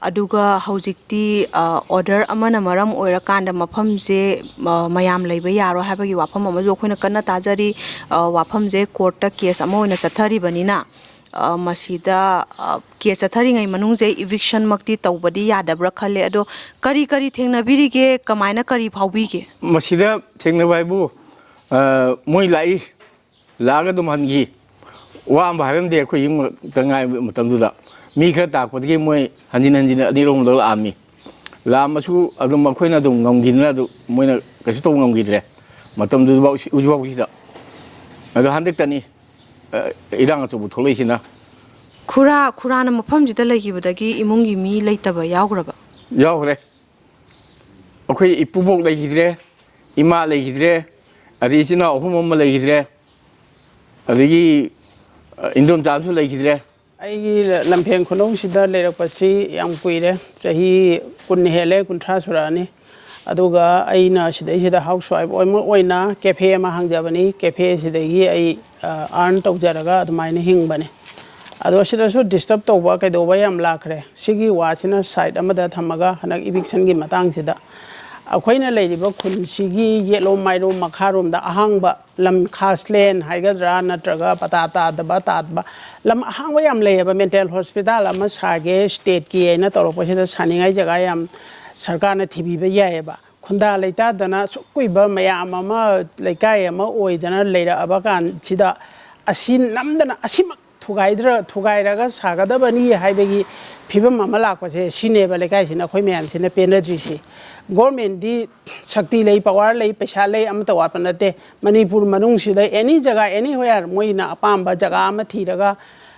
ꯑꯗꯨꯒ ꯍꯧꯖꯤꯛꯇꯤ, ꯑ, ꯑꯣꯔꯗꯔ ꯑꯃꯅ ꯃꯔꯝ ꯑꯣꯏꯔꯀꯥꯟꯗ ꯃꯐꯝꯁꯦ, ꯑ, ꯃꯌꯥꯝ ꯂꯩꯕ ꯌꯥꯔꯣꯏ ꯍꯥꯏꯕꯒꯤ ꯋꯥꯐꯝ ꯑꯃꯁꯨ ꯑꯩꯈꯣꯏꯅ ꯀꯟꯅ ꯇꯥꯖꯔꯤ꯫ ꯑ, ꯋꯥꯐꯝꯁꯦ ꯀꯣꯔꯠꯇ ꯀꯦꯁ ꯑꯃ ꯑꯣꯏꯅ ꯆꯠꯊꯔꯤꯕꯅꯤꯅ, ꯑ, ꯃꯁꯤꯗ, ꯑ, ꯀꯦꯁ ꯆꯠꯊꯔꯤꯉꯩ ꯃꯅꯨꯡꯁꯦ ꯏꯚꯤꯛꯁꯟꯃꯛꯇꯤ ꯇꯧꯕꯗꯤ ꯌꯥꯗꯕ꯭ꯔꯥ ꯈꯜꯂꯦ꯫ ꯑꯗꯣ ꯀꯔꯤ ꯀꯔꯤ ꯊꯦꯡꯅꯕꯤꯔꯤꯒꯦ? ꯀꯃꯥꯏꯅ ꯀꯔꯤ ꯐꯥꯎꯕꯤꯒꯦ? ꯃꯁꯤꯗ ꯊꯦꯡꯅꯕ ꯍꯥꯏꯕꯨ, ꯑ, ꯃꯣꯏ ꯂꯥꯛꯏ, ꯂꯥꯛꯑꯒ ꯑꯗꯨꯝ ꯍꯟꯈꯤ꯫ ꯋꯥ ꯑꯃ ꯍꯥꯏꯔꯝꯗꯦ꯫ ꯑꯩꯈꯣꯏ ꯌꯨꯝ ꯈꯛꯇ ꯉꯥꯏꯕ ꯃꯇꯝꯗꯨꯗ ꯃꯤ ꯈꯔ ꯇꯥꯛꯄꯗꯒꯤ ꯃꯣꯏ ꯍꯟꯖꯤꯟ ꯍꯟꯖꯤꯟ ꯑꯅꯤꯔꯛ ꯑꯍꯨꯝꯂꯛ ꯂꯥꯛꯑꯝꯃꯤ꯫ ꯂꯥꯛꯑꯝꯃꯁꯨ ꯑꯗꯨꯝ ꯑꯩꯈꯣꯏꯅ ꯑꯗꯨꯝ ꯉꯝꯈꯤꯗꯅ ꯑꯗꯨꯝ ꯃꯣꯏꯅ ꯀꯩꯁꯨ ꯇꯧꯕ ꯉꯝꯈꯤꯗ꯭ꯔꯦ꯫ ꯃꯇꯝꯗꯨꯐꯥꯎ, ꯍꯧꯖꯤꯛꯐꯥꯎꯁꯤꯗ꯫ ꯑꯗꯣ ꯍꯟꯗꯛꯇꯅꯤ, ꯑ, ꯏꯔꯥꯡ ꯑꯆꯧꯕ ꯊꯣꯛꯂꯛꯏꯁꯤꯅ꯫ ꯈꯨꯔꯥ, ꯈꯨꯔꯥꯅ ꯃꯐꯝꯁꯤꯗ ꯂꯩꯈꯤꯕꯗꯒꯤ ꯏꯃꯨꯡꯒꯤ ꯃꯤ ꯂꯩꯇꯕ ꯌꯥꯎꯈ꯭ꯔꯕ? ꯌꯥꯎꯈ꯭ꯔꯦ꯫ ꯑꯩꯈꯣꯏ ꯏꯄꯨꯕꯣꯛ ꯂꯩꯈꯤꯗ꯭ꯔꯦ, ꯏꯃꯥ ꯂꯩꯈꯤꯗ꯭ꯔꯦ, ꯑꯗꯩ ꯏꯆꯤꯟ ꯏꯅꯥꯎ ꯑꯍꯨꯝ ꯑꯃ ꯂꯩꯈꯤꯗ꯭ꯔꯦ, ꯑꯗꯒꯤ, ꯑ, ꯏꯟꯗꯣꯝꯆꯥ ꯑꯃꯁꯨ ꯂꯩꯈꯤꯗ꯭ꯔꯦ꯫ ꯑꯩꯒꯤ ꯂꯝꯐꯦꯟ ꯈꯨꯅꯧꯁꯤꯗ ꯂꯩꯔꯛꯄꯁꯤ ꯌꯥꯝ ꯀꯨꯏꯔꯦ, ꯆꯍꯤ ꯀꯨꯟ ꯍꯦꯜꯂꯦ, ꯀꯨꯟꯊ꯭ꯔꯥ ꯁꯨꯔꯛꯑꯅꯤ꯫ ꯑꯗꯨꯒ ꯑꯩꯅ ꯁꯤꯗꯩꯁꯤꯗ ꯍꯥꯎꯁ ꯋꯥꯏꯐ ꯑꯃ ꯑꯣꯏꯅ ꯀꯦꯐꯦ ꯑꯃ ꯍꯥꯡꯖꯕꯅꯤ꯫ ꯀꯦꯐꯦ ꯑꯁꯤꯗꯒꯤ ꯑꯩ ꯑꯥꯔꯟ ꯇꯧꯖꯔꯒ ꯑꯗꯨꯃꯥꯏꯅ ꯍꯤꯡꯕꯅꯦ꯫ ꯑꯗꯣ ꯁꯤꯗꯁꯨ ꯗꯤꯁꯇꯔꯕ ꯇꯧꯕ ꯀꯩꯗꯧꯕ ꯌꯥꯝ ꯂꯥꯛꯈ꯭ꯔꯦ꯫ ꯁꯤꯒꯤ ꯋꯥꯁꯤꯅ ꯁꯥꯏꯠ ꯑꯃꯗ ꯊꯝꯃꯒ ꯍꯟꯗꯛ ꯏꯚꯤꯛꯁꯟꯒꯤ ꯃꯇꯥꯡꯁꯤꯗ ꯑꯩꯈꯣꯏꯅ ꯂꯩꯔꯤꯕ ꯈꯨꯟꯁꯤꯒꯤ ꯌꯦꯠꯂꯣꯝ ꯃꯥꯏꯔꯣꯝ ꯃꯈꯥꯔꯣꯝꯗ ꯑꯍꯥꯡꯕ ꯂꯝ, ꯈꯥꯁꯂꯦꯟ ꯍꯥꯏꯒꯗ꯭ꯔꯥ, ꯅꯠꯇ꯭ꯔꯒ ꯄꯇꯥ ꯇꯥꯗꯕ, ꯇꯥꯗꯕ ꯂꯝ ꯑꯍꯥꯡꯕ ꯌꯥꯝ ꯂꯩꯌꯦꯕ꯫ ꯃꯦꯟꯇꯦꯜ ꯍꯣꯁꯄꯤꯇꯥꯜ ꯑꯃ ꯁꯥꯒꯦ ꯁ꯭ꯇꯦꯠꯀꯤ ꯍꯥꯏꯅ ꯇꯧꯔꯛꯄꯁꯤꯗ ꯁꯥꯅꯤꯡꯉꯥꯏ ꯖꯒꯥ ꯌꯥꯝ ꯁꯔꯀꯥꯔꯅ ꯊꯤꯕꯤꯕ ꯌꯥꯏꯌꯦꯕ꯫ ꯈꯨꯟꯗꯥ ꯂꯩꯇꯥꯗꯅ ꯑꯁꯨꯛ ꯀꯨꯏꯕ ꯃꯌꯥꯝ ꯑꯃ ꯂꯩꯀꯥꯏ ꯑꯃ ꯑꯣꯏꯗꯅ ꯂꯩꯔꯛꯑꯕ ꯀꯥꯟꯁꯤꯗ ꯑꯁꯤ ꯅꯝꯗꯅ ꯑꯁꯤꯃꯛ ꯊꯨꯒꯥꯏꯗ꯭ꯔ-, ꯊꯨꯒꯥꯏꯔꯒ ꯁꯥꯒꯗꯕꯅꯤ ꯍꯥꯏꯕꯒꯤ ꯐꯤꯕꯝ ꯑꯃ ꯂꯥꯛꯄꯁꯦ, ꯁꯤꯅꯦꯕ ꯂꯩꯀꯥꯏꯁꯤꯅ ꯑꯩꯈꯣꯏ ꯃꯌꯥꯝꯁꯤꯅ ꯄꯦꯟꯅꯗ꯭ꯔꯤꯁꯤ꯫ ꯒꯣꯔꯃꯦꯟꯗꯤ ꯁꯛꯇꯤ ꯂꯩ, ꯄꯋꯥꯔ ꯂꯩ, ꯄꯩꯁꯥ ꯂꯩ, ꯑꯃꯠꯇ ꯋꯥꯠꯄ ꯅꯠꯇꯦ꯫ ꯃꯅꯤꯄꯨꯔ ꯃꯅꯨꯡꯁꯤꯗ ꯑꯦꯅꯤ ꯖꯒꯥ, ꯑꯦꯅꯤꯋꯦꯌꯔ ꯃꯣꯏꯅ ꯑꯄꯥꯝꯕ ꯖꯒꯥ ꯑꯃ ꯊꯤꯔꯒ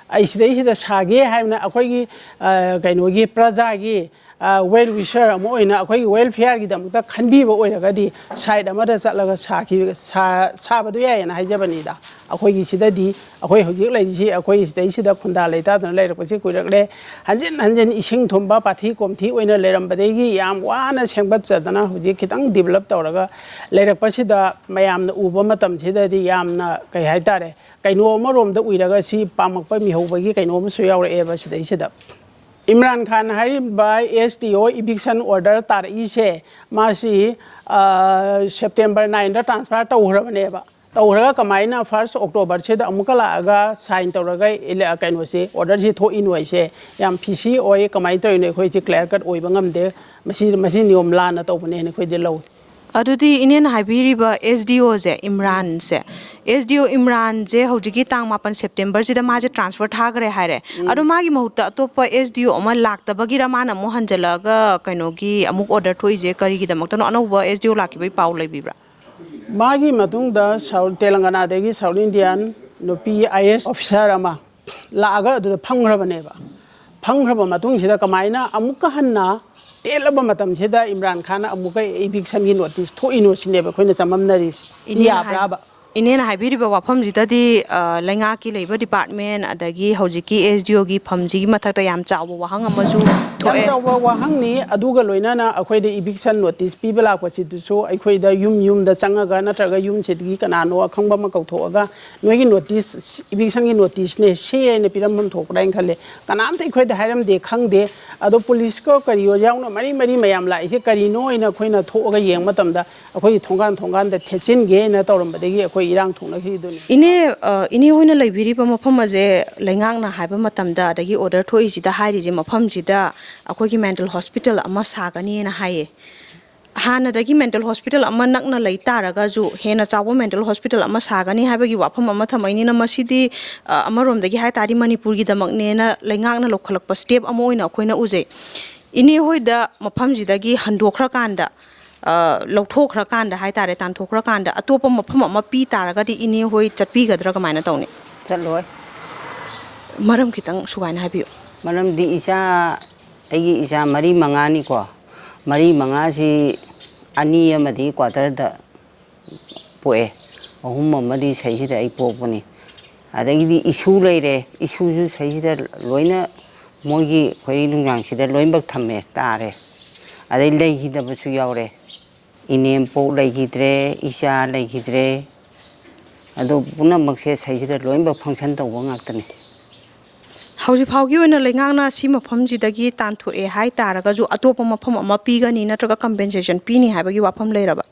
ꯑꯩ ꯁꯤꯗꯩꯁꯤꯗ ꯁꯥꯒꯦ ꯍꯥꯏꯕꯅ ꯑꯩꯈꯣꯏꯒꯤ, ꯑ, ꯀꯩꯅꯣꯒꯤ ꯄ꯭ꯔꯖꯥꯒꯤ, ꯑ, ꯋꯦꯜ ꯋꯤꯁꯔ ꯑꯃ ꯑꯣꯏꯅ ꯑꯩꯈꯣꯏꯒꯤ ꯋꯦꯜꯐꯤꯌꯔꯒꯤꯗꯃꯛꯇ ꯈꯟꯕꯤꯕ ꯑꯣꯏꯔꯒꯗꯤ ꯁꯥꯏꯠ ꯑꯃꯗ ꯆꯠꯂꯒ ꯁꯥꯈꯤ-, ꯁꯥ-, ꯁꯥꯕꯗꯣ ꯌꯥꯏꯌꯦꯅ ꯍꯥꯏꯖꯕꯅꯤꯗ꯫ ꯑꯩꯈꯣꯏꯒꯤ ꯁꯤꯗꯗꯤ ꯑꯩꯈꯣꯏ ꯍꯧꯖꯤꯛ ꯂꯩꯔꯤꯁꯤ, ꯑꯩꯈꯣꯏ ꯁꯤꯗꯩꯁꯤꯗ ꯈꯨꯟꯗꯥ ꯂꯩꯇꯥꯗꯅ ꯂꯩꯔꯛꯄꯁꯤ ꯀꯨꯏꯔꯛꯂꯦ꯫ ꯍꯟꯖꯤꯟ ꯍꯟꯖꯤꯟ ꯏꯁꯤꯡ ꯊꯨꯝꯕ, ꯄꯥꯊꯤ ꯀꯣꯝꯊꯤ ꯑꯣꯏꯅ ꯂꯩꯔꯝꯕꯗꯒꯤ ꯌꯥꯝ ꯋꯥꯅ ꯁꯦꯝꯒꯠꯆꯗꯅ ꯍꯧꯖꯤꯛ ꯈꯤꯇꯪ ꯗꯤꯕꯂꯞ ꯇꯧꯔꯒ ꯂꯩꯔꯛꯄꯁꯤꯗ ꯃꯌꯥꯝꯅ ꯎꯕ ꯃꯇꯝꯁꯤꯗꯗꯤ ꯌꯥꯝꯅ, ꯀꯩ ꯍꯥꯏꯇꯥꯔꯦ, ꯀꯩꯅꯣ ꯑꯃꯔꯣꯝꯗ ꯎꯏꯔꯒ ꯁꯤ ꯄꯥꯝꯃꯛꯄ ꯃꯤꯍꯧꯕꯒꯤ ꯀꯩꯅꯣ ꯑꯃꯁꯨ ꯌꯥꯎꯔꯛꯑꯦꯕ ꯁꯤꯗꯩꯁꯤꯗ꯫ ꯏꯝꯔꯥꯟ ꯈꯥꯟ ꯍꯥꯏꯔꯤꯕ ꯑꯦꯁ ꯗꯤ ꯑꯣ ꯏꯚꯤꯛꯁꯟ ꯑꯣꯔꯗꯔ ꯇꯥꯔꯛꯏꯁꯦ, ꯃꯥꯁꯤ, ꯑ, ꯁꯦꯞꯇꯦꯝꯕꯔ ꯅꯥꯏꯟꯗ ꯇ꯭ꯔꯥꯟꯁꯐꯔ ꯇꯧꯈ꯭ꯔꯕꯅꯦꯕ꯫ ꯇꯧꯈ꯭ꯔꯒ ꯀꯃꯥꯏꯅ ꯐꯥꯔꯁ ꯑꯣꯛꯇꯣꯕꯔꯁꯤꯗ ꯑꯃꯨꯛꯀ ꯂꯥꯛꯑꯒ ꯁꯥꯏꯟ ꯇꯧꯔꯒ ꯏꯂꯦ-, ꯀꯩꯅꯣꯁꯦ, ꯑꯣꯔꯗꯔꯁꯤ ꯊꯣꯛꯏꯅꯣ ꯍꯥꯏꯁꯦ ꯌꯥꯝ ꯐꯤꯁꯤ ꯑꯣꯏ꯫ ꯀꯃꯥꯏꯅ ꯇꯧꯔꯤꯅꯣ? ꯑꯩꯈꯣꯏꯁꯦ ꯀ꯭ꯂꯤꯌꯥꯔ ꯀꯠ ꯑꯣꯏꯕ ꯉꯝꯗꯦ꯫ ꯃꯁꯤ, ꯃꯁꯤ ꯅꯤꯌꯣꯝ ꯂꯥꯟꯅ ꯇꯧꯕꯅꯦꯅ ꯑꯩꯈꯣꯏꯗꯤ ꯂꯧꯏ꯫ ꯑꯗꯨꯗꯤ ꯏꯅꯦꯅ ꯍꯥꯏꯕꯤꯔꯤꯕ ꯑꯦꯁ ꯗꯤ ꯑꯣꯁꯦ, ꯏꯝꯔꯥꯟꯁꯦ, ꯑꯦꯁ ꯗꯤ ꯑꯣ ꯏꯝꯔꯥꯟꯁꯦ ꯍꯧꯖꯤꯛꯀꯤ ꯇꯥꯡ ꯃꯥꯄꯟ ꯁꯦꯞꯇꯦꯝꯕꯔꯁꯤꯗ ꯃꯥꯁꯦ ꯇ꯭ꯔꯥꯟꯁꯐꯔ ꯊꯥꯈ꯭ꯔꯦ ꯍꯥꯏꯔꯦ꯫ ꯎꯝ꯫ ꯑꯗꯣ ꯃꯥꯒꯤ ꯃꯍꯨꯠꯇ ꯑꯇꯣꯞꯄ ꯑꯦꯁ ꯗꯤ ꯑꯣ ꯑꯃ ꯂꯥꯛꯇꯕꯒꯤꯔ ꯃꯥꯅ ꯑꯃꯨꯛ ꯍꯟꯖꯤꯜꯂꯛꯑꯒ ꯀꯩꯅꯣꯒꯤ ꯑꯃꯨꯛ ꯑꯣꯔꯗꯔ ꯊꯣꯛꯏꯁꯦ ꯀꯔꯤꯒꯤꯗꯃꯛꯇꯅꯣ? ꯑꯅꯧꯕ ꯑꯦꯁ ꯗꯤ ꯑꯣ ꯂꯥꯛꯈꯤꯕꯒꯤ ꯄꯥꯎ ꯂꯩꯕꯤꯕ꯭ꯔꯥ? ꯃꯥꯒꯤ ꯃꯇꯨꯡꯗ ꯁꯥꯎ-, ꯇꯦꯂꯪꯒꯅꯥꯗꯒꯤ ꯁꯥꯎꯠ ꯏꯟꯗꯤꯌꯥꯟ ꯅꯨꯄꯤ ꯑꯥꯏ ꯑꯦ ꯑꯦꯁ ꯑꯣꯐꯤꯁꯥꯔ ꯑꯃ ꯂꯥꯛꯑꯒ ꯑꯗꯨꯗ ꯐꯝꯈ꯭ꯔꯕꯅꯦꯕ꯫ ꯐꯝꯈ꯭ꯔꯕ ꯃꯇꯨꯡꯁꯤꯗ ꯀꯃꯥꯏꯅ ꯑꯃꯨꯛꯀ ꯍꯟꯅ ꯇꯦꯜꯂꯕ ꯃꯇꯝꯁꯤꯗ ꯏꯝꯔꯥꯟ ꯈꯥꯟꯅ ꯑꯃꯨꯛꯀ ꯏꯚꯤꯛꯁꯟꯒꯤ ꯅꯣꯇꯤꯁ ꯊꯣꯛꯏꯅꯣ ꯁꯤꯅꯦꯕ ꯑꯩꯈꯣꯏꯅ ꯆꯃꯝꯅꯔꯤꯁꯤ꯫ ꯏꯅꯦꯅ ꯍꯥꯏ- ꯌꯥꯕ꯭ꯔꯥꯕ? ꯏꯅꯦꯅ ꯍꯥꯏꯕꯤꯔꯤꯕ ꯋꯥꯐꯝꯁꯤꯗꯗꯤ, ꯑ, ꯂꯩꯉꯥꯛꯀꯤ ꯂꯩꯕ department, ꯑꯗꯒꯤ ꯍꯧꯖꯤꯛꯀꯤ S D O ꯒꯤ ꯐꯝꯁꯤꯒꯤ ꯃꯊꯛꯇ ꯌꯥꯝ ꯆꯥꯎꯕ ꯋꯥꯍꯪ ꯑꯃꯁꯨ ꯌꯥꯝ ꯊꯣꯛꯑꯦ꯫ ꯆꯥꯎꯕ ꯋꯥꯍꯪꯅꯤ꯫ ꯑꯗꯨꯒ ꯂꯣꯏꯅꯅ ꯑꯩꯈꯣꯏꯗ eviction notice ꯄꯤꯕ ꯂꯥꯛꯄꯁꯤꯗꯁꯨ ꯑꯩꯈꯣꯏꯗ ꯌꯨꯝ ꯌꯨꯝꯗ ꯆꯪꯉꯒ ꯅꯠꯇ꯭ꯔꯒ ꯌꯨꯝꯁꯤꯗꯒꯤ ꯀꯅꯥꯅꯣ ꯑꯈꯪꯕ ꯑꯃ ꯀꯧꯊꯣꯛꯑꯒ, "ꯅꯣꯏꯒꯤ notice, eviction ꯒꯤ notice ꯅꯦ ꯁꯤ" ꯍꯥꯏꯅ ꯄꯤꯔꯝꯐꯝ ꯊꯣꯛꯄ꯭ꯔꯥ ꯍꯥꯏꯅ ꯈꯜꯂꯦ꯫ ꯀꯅꯥꯝꯇ ꯑꯩꯈꯣꯏꯗ ꯍꯥꯏꯔꯝꯗꯦ, ꯈꯪꯗꯦ꯫ ꯑꯗꯣ ꯄꯨꯂꯤꯁꯀ ꯀꯔꯤꯑꯣ ꯌꯥꯎꯅ ꯃꯔꯤ ꯃꯔꯤ ꯃꯌꯥꯝ ꯂꯥꯛꯏꯁꯦ ꯀꯔꯤꯅꯣ ꯍꯥꯏꯅ ꯑꯩꯈꯣꯏꯅ ꯊꯣꯛꯑꯒ ꯌꯦꯡꯕ ꯃꯇꯝꯗ, ꯑꯩꯈꯣꯏꯒꯤ ꯊꯣꯡꯒꯥꯟ ꯊꯣꯡꯒꯥꯟꯗ ꯊꯦꯠꯆꯤꯟꯒꯦꯅ ꯇꯧꯔꯝꯕꯗꯒꯤ ꯑꯩꯈꯣꯏ ꯏꯔꯥꯡ ꯊꯣꯛꯅꯈꯤꯗꯨꯅꯤ꯫ ꯏꯅꯦ, ꯑ, ꯏꯅꯦ ꯍꯣꯏꯅ ꯂꯩꯕꯤꯔꯤꯕ ꯃꯐꯝ ꯑꯁꯦ ꯂꯩꯉꯥꯛꯅ ꯍꯥꯏꯕ ꯃꯇꯝꯗ, ꯑꯗꯒꯤ order ꯊꯣꯛꯏꯁꯤꯗ ꯍꯥꯏꯔꯤꯁꯦ, ꯃꯐꯝꯁꯤꯗ ꯑꯩꯈꯣꯏꯒꯤ mental hospital ꯑꯃ ꯁꯥꯒꯅꯤꯅ ꯍꯥꯏꯌꯦ꯫ ꯍꯥꯟꯅꯗꯒꯤ mental hospital ꯑꯃ ꯅꯛꯅ ꯂꯩ ꯇꯥꯔꯒꯁꯨ, ꯍꯦꯟꯅ ꯆꯥꯎꯕ mental hospital ꯑꯃ ꯁꯥꯒꯅꯤ ꯍꯥꯏꯕꯒꯤ ꯋꯥꯐꯝ ꯑꯃ ꯊꯝꯃꯛꯏꯅꯤꯅ, ꯃꯁꯤꯗꯤ, ꯑ, ꯑꯃꯔꯣꯝꯗꯒꯤ ꯍꯥꯏ ꯇꯥꯔꯗꯤ ꯃꯅꯤꯄꯨꯔꯒꯤꯗꯃꯛꯅꯦꯅ ꯂꯩꯉꯥꯛꯅ ꯂꯧꯈꯠꯂꯛꯄ step ꯑꯃ ꯑꯣꯏꯅ ꯑꯩꯈꯣꯏꯅ ꯎꯖꯩ꯫ ꯏꯅꯦ ꯍꯣꯏꯗ ꯃꯐꯝꯁꯤꯗꯒꯤ ꯍꯟꯗꯣꯛꯈ꯭ꯔꯀꯥꯟꯗ, ꯑ, ꯂꯧꯊꯣꯛꯈ꯭ꯔꯀꯥꯟꯗ ꯍꯥꯏ ꯇꯥꯔꯦ, ꯇꯥꯟꯊꯣꯛꯈ꯭ꯔꯀꯥꯟꯗ ꯑꯇꯣꯞꯄ ꯃꯐꯝ ꯑꯃ ꯄꯤ ꯇꯥꯔꯒꯗꯤ ꯏꯅꯦ ꯍꯣꯏ ꯆꯠꯄꯤꯒꯗ꯭ꯔꯥ, ꯀꯃꯥꯏꯅ ꯇꯧꯅꯤ? ꯆꯠꯂꯣꯏ꯫ ꯃꯔꯝ ꯈꯤꯇꯪ ꯁꯨꯒꯥꯏꯅ ꯍꯥꯏꯕꯤꯌꯨ꯫ ꯃꯔꯝꯗꯤ ꯏꯆꯥ, ꯑꯩꯒꯤ ꯏꯆꯥ ꯃꯔꯤ ꯃꯉꯥꯅꯤꯀꯣ, ꯃꯔꯤ ꯃꯉꯥꯁꯤ ꯑꯅꯤ ꯑꯃꯗꯤ quarter ꯗ ꯄꯣꯛꯑꯦ, ꯑꯍꯨꯝ ꯑꯃꯗꯤ ꯁꯤꯗꯩꯁꯤꯗ ꯑꯩ ꯄꯣꯛꯄꯅꯤ꯫ ꯑꯗꯒꯤꯗꯤ ꯏꯁꯨ ꯂꯩꯔꯦ, ꯏꯁꯨꯁꯨ ꯁꯤꯗꯩꯁꯤꯗ ꯂꯣꯏꯅ ꯃꯣꯏꯒꯤ ꯈꯣꯏꯔꯤ ꯅꯨꯡꯖꯥꯡꯁꯤꯗ ꯂꯣꯏꯅꯃꯛ ꯊꯝꯃꯦ, ꯇꯥꯔꯦ꯫ ꯑꯗꯩ ꯂꯩꯈꯤꯗꯕꯁꯨ ꯌꯥꯎꯔꯦ꯫ ꯏꯅꯦꯝꯄꯣꯛ ꯂꯩꯈꯤꯗ꯭ꯔꯦ, ꯏꯆꯥ ꯂꯩꯈꯤꯗ꯭ꯔꯦ꯫ ꯑꯗꯣ ꯄꯨꯝꯅꯃꯛꯁꯦ ꯁꯤꯗꯩꯁꯤꯗ ꯂꯣꯏꯅꯃꯛ function ꯇꯧꯕ ꯉꯥꯛꯇꯅꯤ꯫ ꯍꯧꯖꯤꯛ ꯐꯥꯎꯒꯤ ꯑꯣꯏꯅ ꯂꯩꯉꯥꯛꯅ ꯁꯤ ꯃꯐꯝꯁꯤꯗꯒꯤ ꯇꯥꯟꯊꯣꯛꯑꯦ ꯍꯥꯏ ꯇꯥꯔꯒꯁꯨ, ꯑꯇꯣꯞꯄ ꯃꯐꯝ ꯑꯃ ꯄꯤꯒꯅꯤ ꯅꯠꯇ꯭ꯔꯒ compensation ꯄꯤꯅꯤ ꯍꯥꯏꯕꯒꯤ ꯋꯥꯐꯝ ꯂꯩꯔꯕ?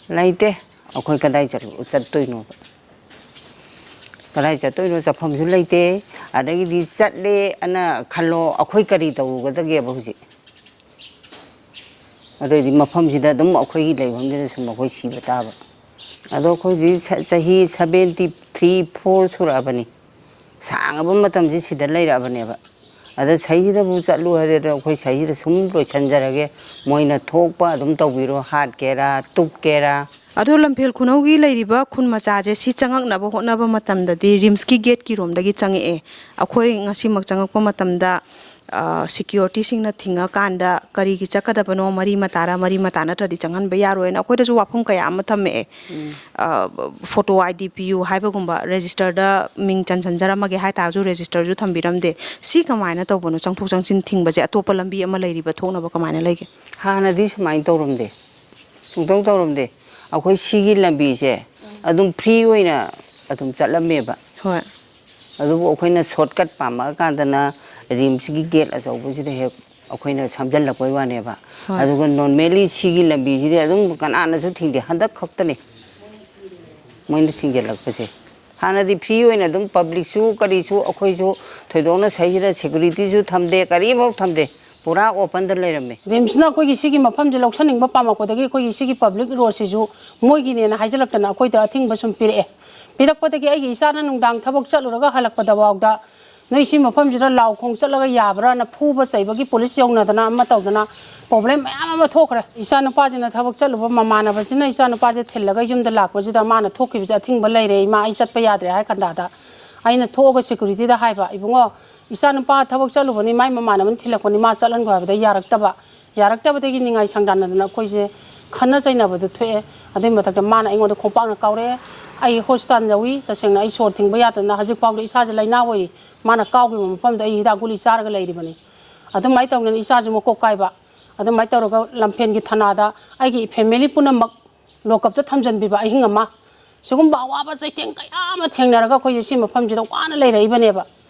ꯂꯩꯇꯦ꯫ ꯑꯩꯈꯣꯏ ꯀꯗꯥꯏ ꯆꯠꯂꯨ-, ꯆꯠꯇꯣꯏꯅꯣꯕ? ꯀꯗꯥꯏ ꯆꯠꯇꯣꯏꯅꯣ? ꯆꯠꯐꯝꯁꯨ ꯂꯩꯇꯦ꯫ ꯑꯗꯒꯤꯗꯤ ꯆꯠꯂꯦ ꯑꯅ ꯈꯜꯂꯣ, ꯑꯩꯈꯣꯏ ꯀꯔꯤ ꯇꯧꯔꯨꯒꯗꯒꯦꯕ ꯍꯧꯖꯤꯛ? ꯑꯗꯨꯑꯣꯏꯗꯤ ꯃꯐꯝꯁꯤꯗ ꯑꯗꯨꯝ ꯑꯩꯈꯣꯏꯒꯤ ꯂꯩꯐꯝꯁꯤꯗ ꯁꯨꯝ ꯑꯩꯈꯣꯏ ꯁꯤꯕ ꯇꯥꯕ꯫ ꯑꯗꯣ ꯑꯩꯈꯣꯏ ꯍꯧꯖꯤꯛ ꯆ-, ꯆꯍꯤ seventy three four ꯁꯨꯔꯛꯑꯕꯅꯤ꯫ ꯁꯥꯡꯉꯕ ꯃꯇꯝꯁꯤ ꯁꯤꯗ ꯂꯩꯔꯛꯑꯕꯅꯦꯕ꯫ ꯑꯗ ꯁꯤꯗꯩꯁꯤꯗꯕꯨ ꯆꯠꯂꯨ ꯍꯥꯏꯔꯦ, ꯑꯗꯣ ꯑꯩꯈꯣꯏ ꯁꯤꯗꯩꯁꯤꯗ ꯁꯨꯝ ꯂꯣꯏꯁꯟꯖꯔꯒꯦ, ꯃꯣꯏꯅ ꯊꯣꯛꯄ ꯑꯗꯨꯝ ꯇꯧꯕꯤꯔꯣ, ꯍꯥꯠꯀꯦꯔꯥ, ꯇꯨꯞꯀꯦꯔꯥ, ꯑꯗꯣ ꯂꯝꯐꯦꯜ ꯈꯨꯅꯧꯒꯤ ꯂꯩꯔꯤꯕ ꯈꯨꯟ ꯃꯆꯥꯁꯦ ꯁꯤ ꯆꯪꯉꯛꯅꯕ ꯍꯣꯠꯅꯕ ꯃꯇꯝꯗꯗꯤ ꯔꯤꯝꯁꯀꯤ ꯒꯦꯠꯀꯤ ꯔꯣꯝꯗꯒꯤ ꯆꯪꯉꯛꯑꯦ꯫ ꯑꯩꯈꯣꯏ ꯉꯁꯤꯃꯛ ꯆꯪꯉꯛꯄ ꯃꯇꯝꯗ, ꯑ, ꯁꯤꯀ꯭ꯌꯨꯔꯤꯇꯤꯁꯤꯡꯅ ꯊꯤꯡꯉꯀꯥꯟꯗ ꯀꯔꯤꯒꯤ ꯆꯠꯀꯗꯕꯅꯣ, ꯃꯔꯤ ꯃꯇꯥꯔ, ꯃꯔꯤ ꯃꯇꯥ ꯅꯠꯇ꯭ꯔꯗꯤ ꯆꯪꯍꯟꯕ ꯌꯥꯔꯣꯏꯅ ꯑꯩꯈꯣꯏꯗꯁꯨ ꯋꯥꯐꯝ ꯀꯌꯥ ꯑꯃ ꯊꯝꯃꯛꯑꯦ꯫ ꯎꯝ꯫ ꯑ, ꯐꯣꯇꯣ ꯑꯥꯏ ꯗꯤ ꯄꯤꯌꯨ ꯍꯥꯏꯕꯒꯨꯝꯕ, ꯔꯦꯖꯤꯁꯇꯔꯗ ꯃꯤꯡ ꯆꯟꯁꯟꯖꯔꯝꯃꯒꯦ ꯍꯥꯏ ꯇꯥꯔꯁꯨ ꯔꯦꯖꯤꯁꯇꯔꯁꯨ ꯊꯝꯕꯤꯔꯝꯗꯦ꯫ ꯁꯤ ꯀꯃꯥꯏꯅ ꯇꯧꯕꯅꯣ? ꯆꯪꯊꯣꯛ ꯆꯪꯁꯤꯟ ꯊꯤꯡꯕꯁꯦ ꯑꯇꯣꯞꯄ ꯂꯝꯕꯤ ꯑꯃ ꯂꯩꯔꯤꯕ ꯊꯣꯛꯅꯕ ꯀꯃꯥꯏꯅ ꯂꯩꯒꯦ? ꯍꯥꯟꯅꯗꯤ ꯁꯨꯃꯥꯏꯅ ꯇꯧꯔꯝꯗꯦ꯫ ꯁꯨꯡꯇꯧ ꯇꯧꯔꯝꯗꯦ꯫ ꯑꯩꯈꯣꯏ ꯁꯤꯒꯤ ꯂꯝꯕꯤꯁꯦ ꯑꯗꯨꯝ ꯐ꯭ꯔꯤ ꯑꯣꯏꯅ ꯑꯗꯨꯝ ꯆꯠꯂꯝꯃꯦꯕ꯫ ꯍꯣꯏ꯫ ꯑꯗꯨꯕꯨ ꯑꯩꯈꯣꯏꯅ ꯁꯣꯔꯠꯀꯠ ꯄꯥꯝꯃꯛꯑꯀꯥꯟꯗꯅ ꯔꯤꯝꯁꯀꯤ ꯒꯦꯠ ꯑꯆꯧꯕꯁꯤꯗ ꯍꯦꯛ ꯑꯩꯈꯣꯏꯅ ꯁꯝꯖꯜꯂꯛꯄꯩ ꯋꯥꯅꯦꯕ꯫ ꯍꯣꯏ꯫ ꯑꯗꯨꯒ ꯅꯣꯔꯃꯦꯜꯂꯤ ꯁꯤꯒꯤ ꯂꯝꯕꯤꯁꯤꯗꯤ ꯑꯗꯨꯝ ꯀꯅꯥꯅꯁꯨ ꯊꯤꯡꯗꯦ, ꯍꯟꯗꯛ ꯈꯛꯇꯅꯦ ꯃꯣꯏꯅ ꯊꯤꯡꯖꯤꯜꯂꯛꯄꯁꯦ꯫ ꯍꯥꯟꯅꯗꯤ ꯐ꯭ꯔꯤ ꯑꯣꯏꯅ ꯑꯗꯨꯝ ꯄꯕ꯭ꯂꯤꯛꯁꯨ ꯀꯔꯤꯁꯨ ꯑꯩꯈꯣꯏꯁꯨ ꯊꯣꯏꯗꯣꯛꯅ ꯁꯩꯁꯤꯗ ꯁꯦꯀ꯭ꯌꯨꯔꯤꯇꯤꯁꯨ ꯊꯝꯗꯦ, ꯀꯔꯤꯐꯧ ꯊꯝꯗꯦ, ꯄꯨꯔꯥ ꯑꯣꯄꯟꯗ ꯂꯩꯔꯝꯃꯦ꯫ ꯔꯤꯝꯁꯅ ꯑꯩꯈꯣꯏꯒꯤ ꯁꯤꯒꯤ ꯃꯐꯝꯁꯦ ꯂꯧꯁꯟꯅꯤꯡꯕ ꯄꯥꯝꯃꯛꯄꯗꯒꯤ ꯑꯩꯈꯣꯏꯒꯤ ꯁꯤꯒꯤ ꯄꯕ꯭ꯂꯤꯛ ꯔꯣꯗꯁꯤꯁꯨ ꯃꯣꯏꯒꯤꯅꯦꯅ ꯍꯥꯏꯖꯤꯜꯂꯛꯇꯅ ꯑꯩꯈꯣꯏꯗ ꯑꯊꯤꯡꯕ ꯁꯨꯝ ꯄꯤꯔꯛꯑꯦ꯫ ꯄꯤꯔꯛꯄꯗꯒꯤ ꯑꯩꯒꯤ ꯏꯆꯥꯅ ꯅꯨꯡꯗꯥꯡ ꯊꯕꯛ ꯆꯠꯂꯨꯔꯒ ꯍꯜꯂꯛꯄꯗꯐꯥꯎꯗ ꯅꯣꯏ ꯁꯤ ꯃꯐꯝꯁꯤꯗ ꯂꯥꯎ ꯈꯣꯡ ꯆꯠꯂꯒ ꯌꯥꯕ꯭ꯔꯥꯅ ꯐꯨꯕ ꯆꯩꯕꯒꯤ ꯄꯨꯂꯤꯁ ꯌꯧꯅꯗꯅ ꯑꯃ ꯇꯧꯗꯅ ꯄ꯭ꯔꯣꯕ꯭ꯂꯦꯝ ꯃꯌꯥꯝ ꯑꯃ ꯊꯣꯛꯈ꯭ꯔꯦ꯫ ꯏꯆꯥ ꯅꯨꯄꯥꯁꯤꯅ ꯊꯕꯛ ꯆꯠꯂꯨꯕ ꯃꯃꯥꯟꯅꯕꯁꯤꯅ ꯏꯆꯥ ꯅꯨꯄꯥꯁꯦ ꯊꯤꯜꯂꯒ ꯌꯨꯝꯗ ꯂꯥꯛꯄꯁꯤꯗ ꯃꯥꯅ ꯊꯣꯛꯈꯤꯕꯁꯦ ꯑꯊꯤꯡꯕ ꯂꯩꯔꯦ, ꯏꯃꯥ ꯑꯩ ꯆꯠꯄ ꯌꯥꯗ꯭ꯔꯦ ꯍꯥꯏ ꯀꯥꯟꯗ ꯑꯩꯅ ꯊꯣꯛꯑꯒ ꯁꯦꯀ꯭ꯌꯨꯔꯤꯇꯤꯗ ꯍꯥꯏꯕ, "ꯏꯕꯨꯡꯉꯣ, ꯏꯆꯥ ꯅꯨꯄꯥ ꯊꯕꯛ ꯆꯠꯂꯨꯕꯅꯤ, ꯃꯥꯏ ꯃꯃꯥꯟꯅꯕꯅ ꯊꯤꯜꯂꯛꯄꯅꯤ, ꯃꯥ ꯆꯠꯍꯟꯈꯣ" ꯍꯥꯏꯕꯗ ꯌꯥꯔꯛꯇꯕ꯫ ꯌꯥꯔꯛꯇꯕꯗꯒꯤ ꯅꯤꯡꯉꯥꯏ ꯁꯪꯗꯥꯟꯅꯗꯅ ꯑꯩꯈꯣꯏꯁꯦ ꯈꯟꯅ ꯆꯩꯅꯕꯗꯣ ꯊꯣꯛꯑꯦ꯫ ꯑꯗꯨꯏ ꯃꯊꯛꯇ ꯃꯥꯅ ꯑꯩꯉꯣꯟꯗ ꯈꯣꯡꯄꯥꯛꯅ ꯀꯥꯎꯔꯛꯑꯦ꯫ ꯑꯩ ꯍꯣꯁꯄꯤꯇꯥꯜ ꯌꯧꯏ꯫ ꯇꯁꯦꯡꯅ ꯑꯩ ꯁꯣꯔ ꯊꯤꯡꯕ ꯌꯥꯗꯅ ꯍꯧꯖꯤꯛ ꯐꯥꯎꯗ ꯏꯁꯥꯁꯦ ꯂꯥꯏꯅꯥ ꯑꯣꯏꯔꯤ꯫ ꯃꯥꯅ ꯀꯥꯎꯈꯤꯕ ꯃꯐꯝꯗ ꯑꯩ ꯍꯤꯗꯥꯛ ꯒꯨꯂꯤ ꯆꯥꯔꯒ ꯂꯩꯔꯤꯕꯅꯤ꯫ ꯑꯗꯨꯃꯥꯏꯅ ꯇꯧꯗꯅ ꯏꯆꯥꯁꯨ ꯃꯀꯣꯛ ꯀꯥꯏꯕ꯫ ꯑꯗꯨꯃꯥꯏꯅ ꯇꯧꯔꯒ ꯂꯝꯐꯦꯟꯒꯤ ꯊꯅꯥꯗ ꯑꯩꯒꯤ ꯐꯦꯃꯤꯂꯤ ꯄꯨꯝꯅꯃꯛ ꯂꯣꯀꯞꯇ ꯊꯝꯖꯤꯟꯕꯤꯕ ꯑꯍꯤꯡ ꯑꯃ꯫ ꯁꯤꯒꯨꯝꯕ ꯑꯋꯥꯕ ꯆꯩꯊꯦꯡ ꯀꯌꯥ ꯑꯃ ꯊꯦꯡꯅꯔꯒ ꯑꯩꯈꯣꯏꯁꯦ ꯁꯤ ꯃꯐꯝꯁꯤꯗ ꯋꯥꯅ ꯂꯩꯔꯛꯏꯕꯅꯦꯕ꯫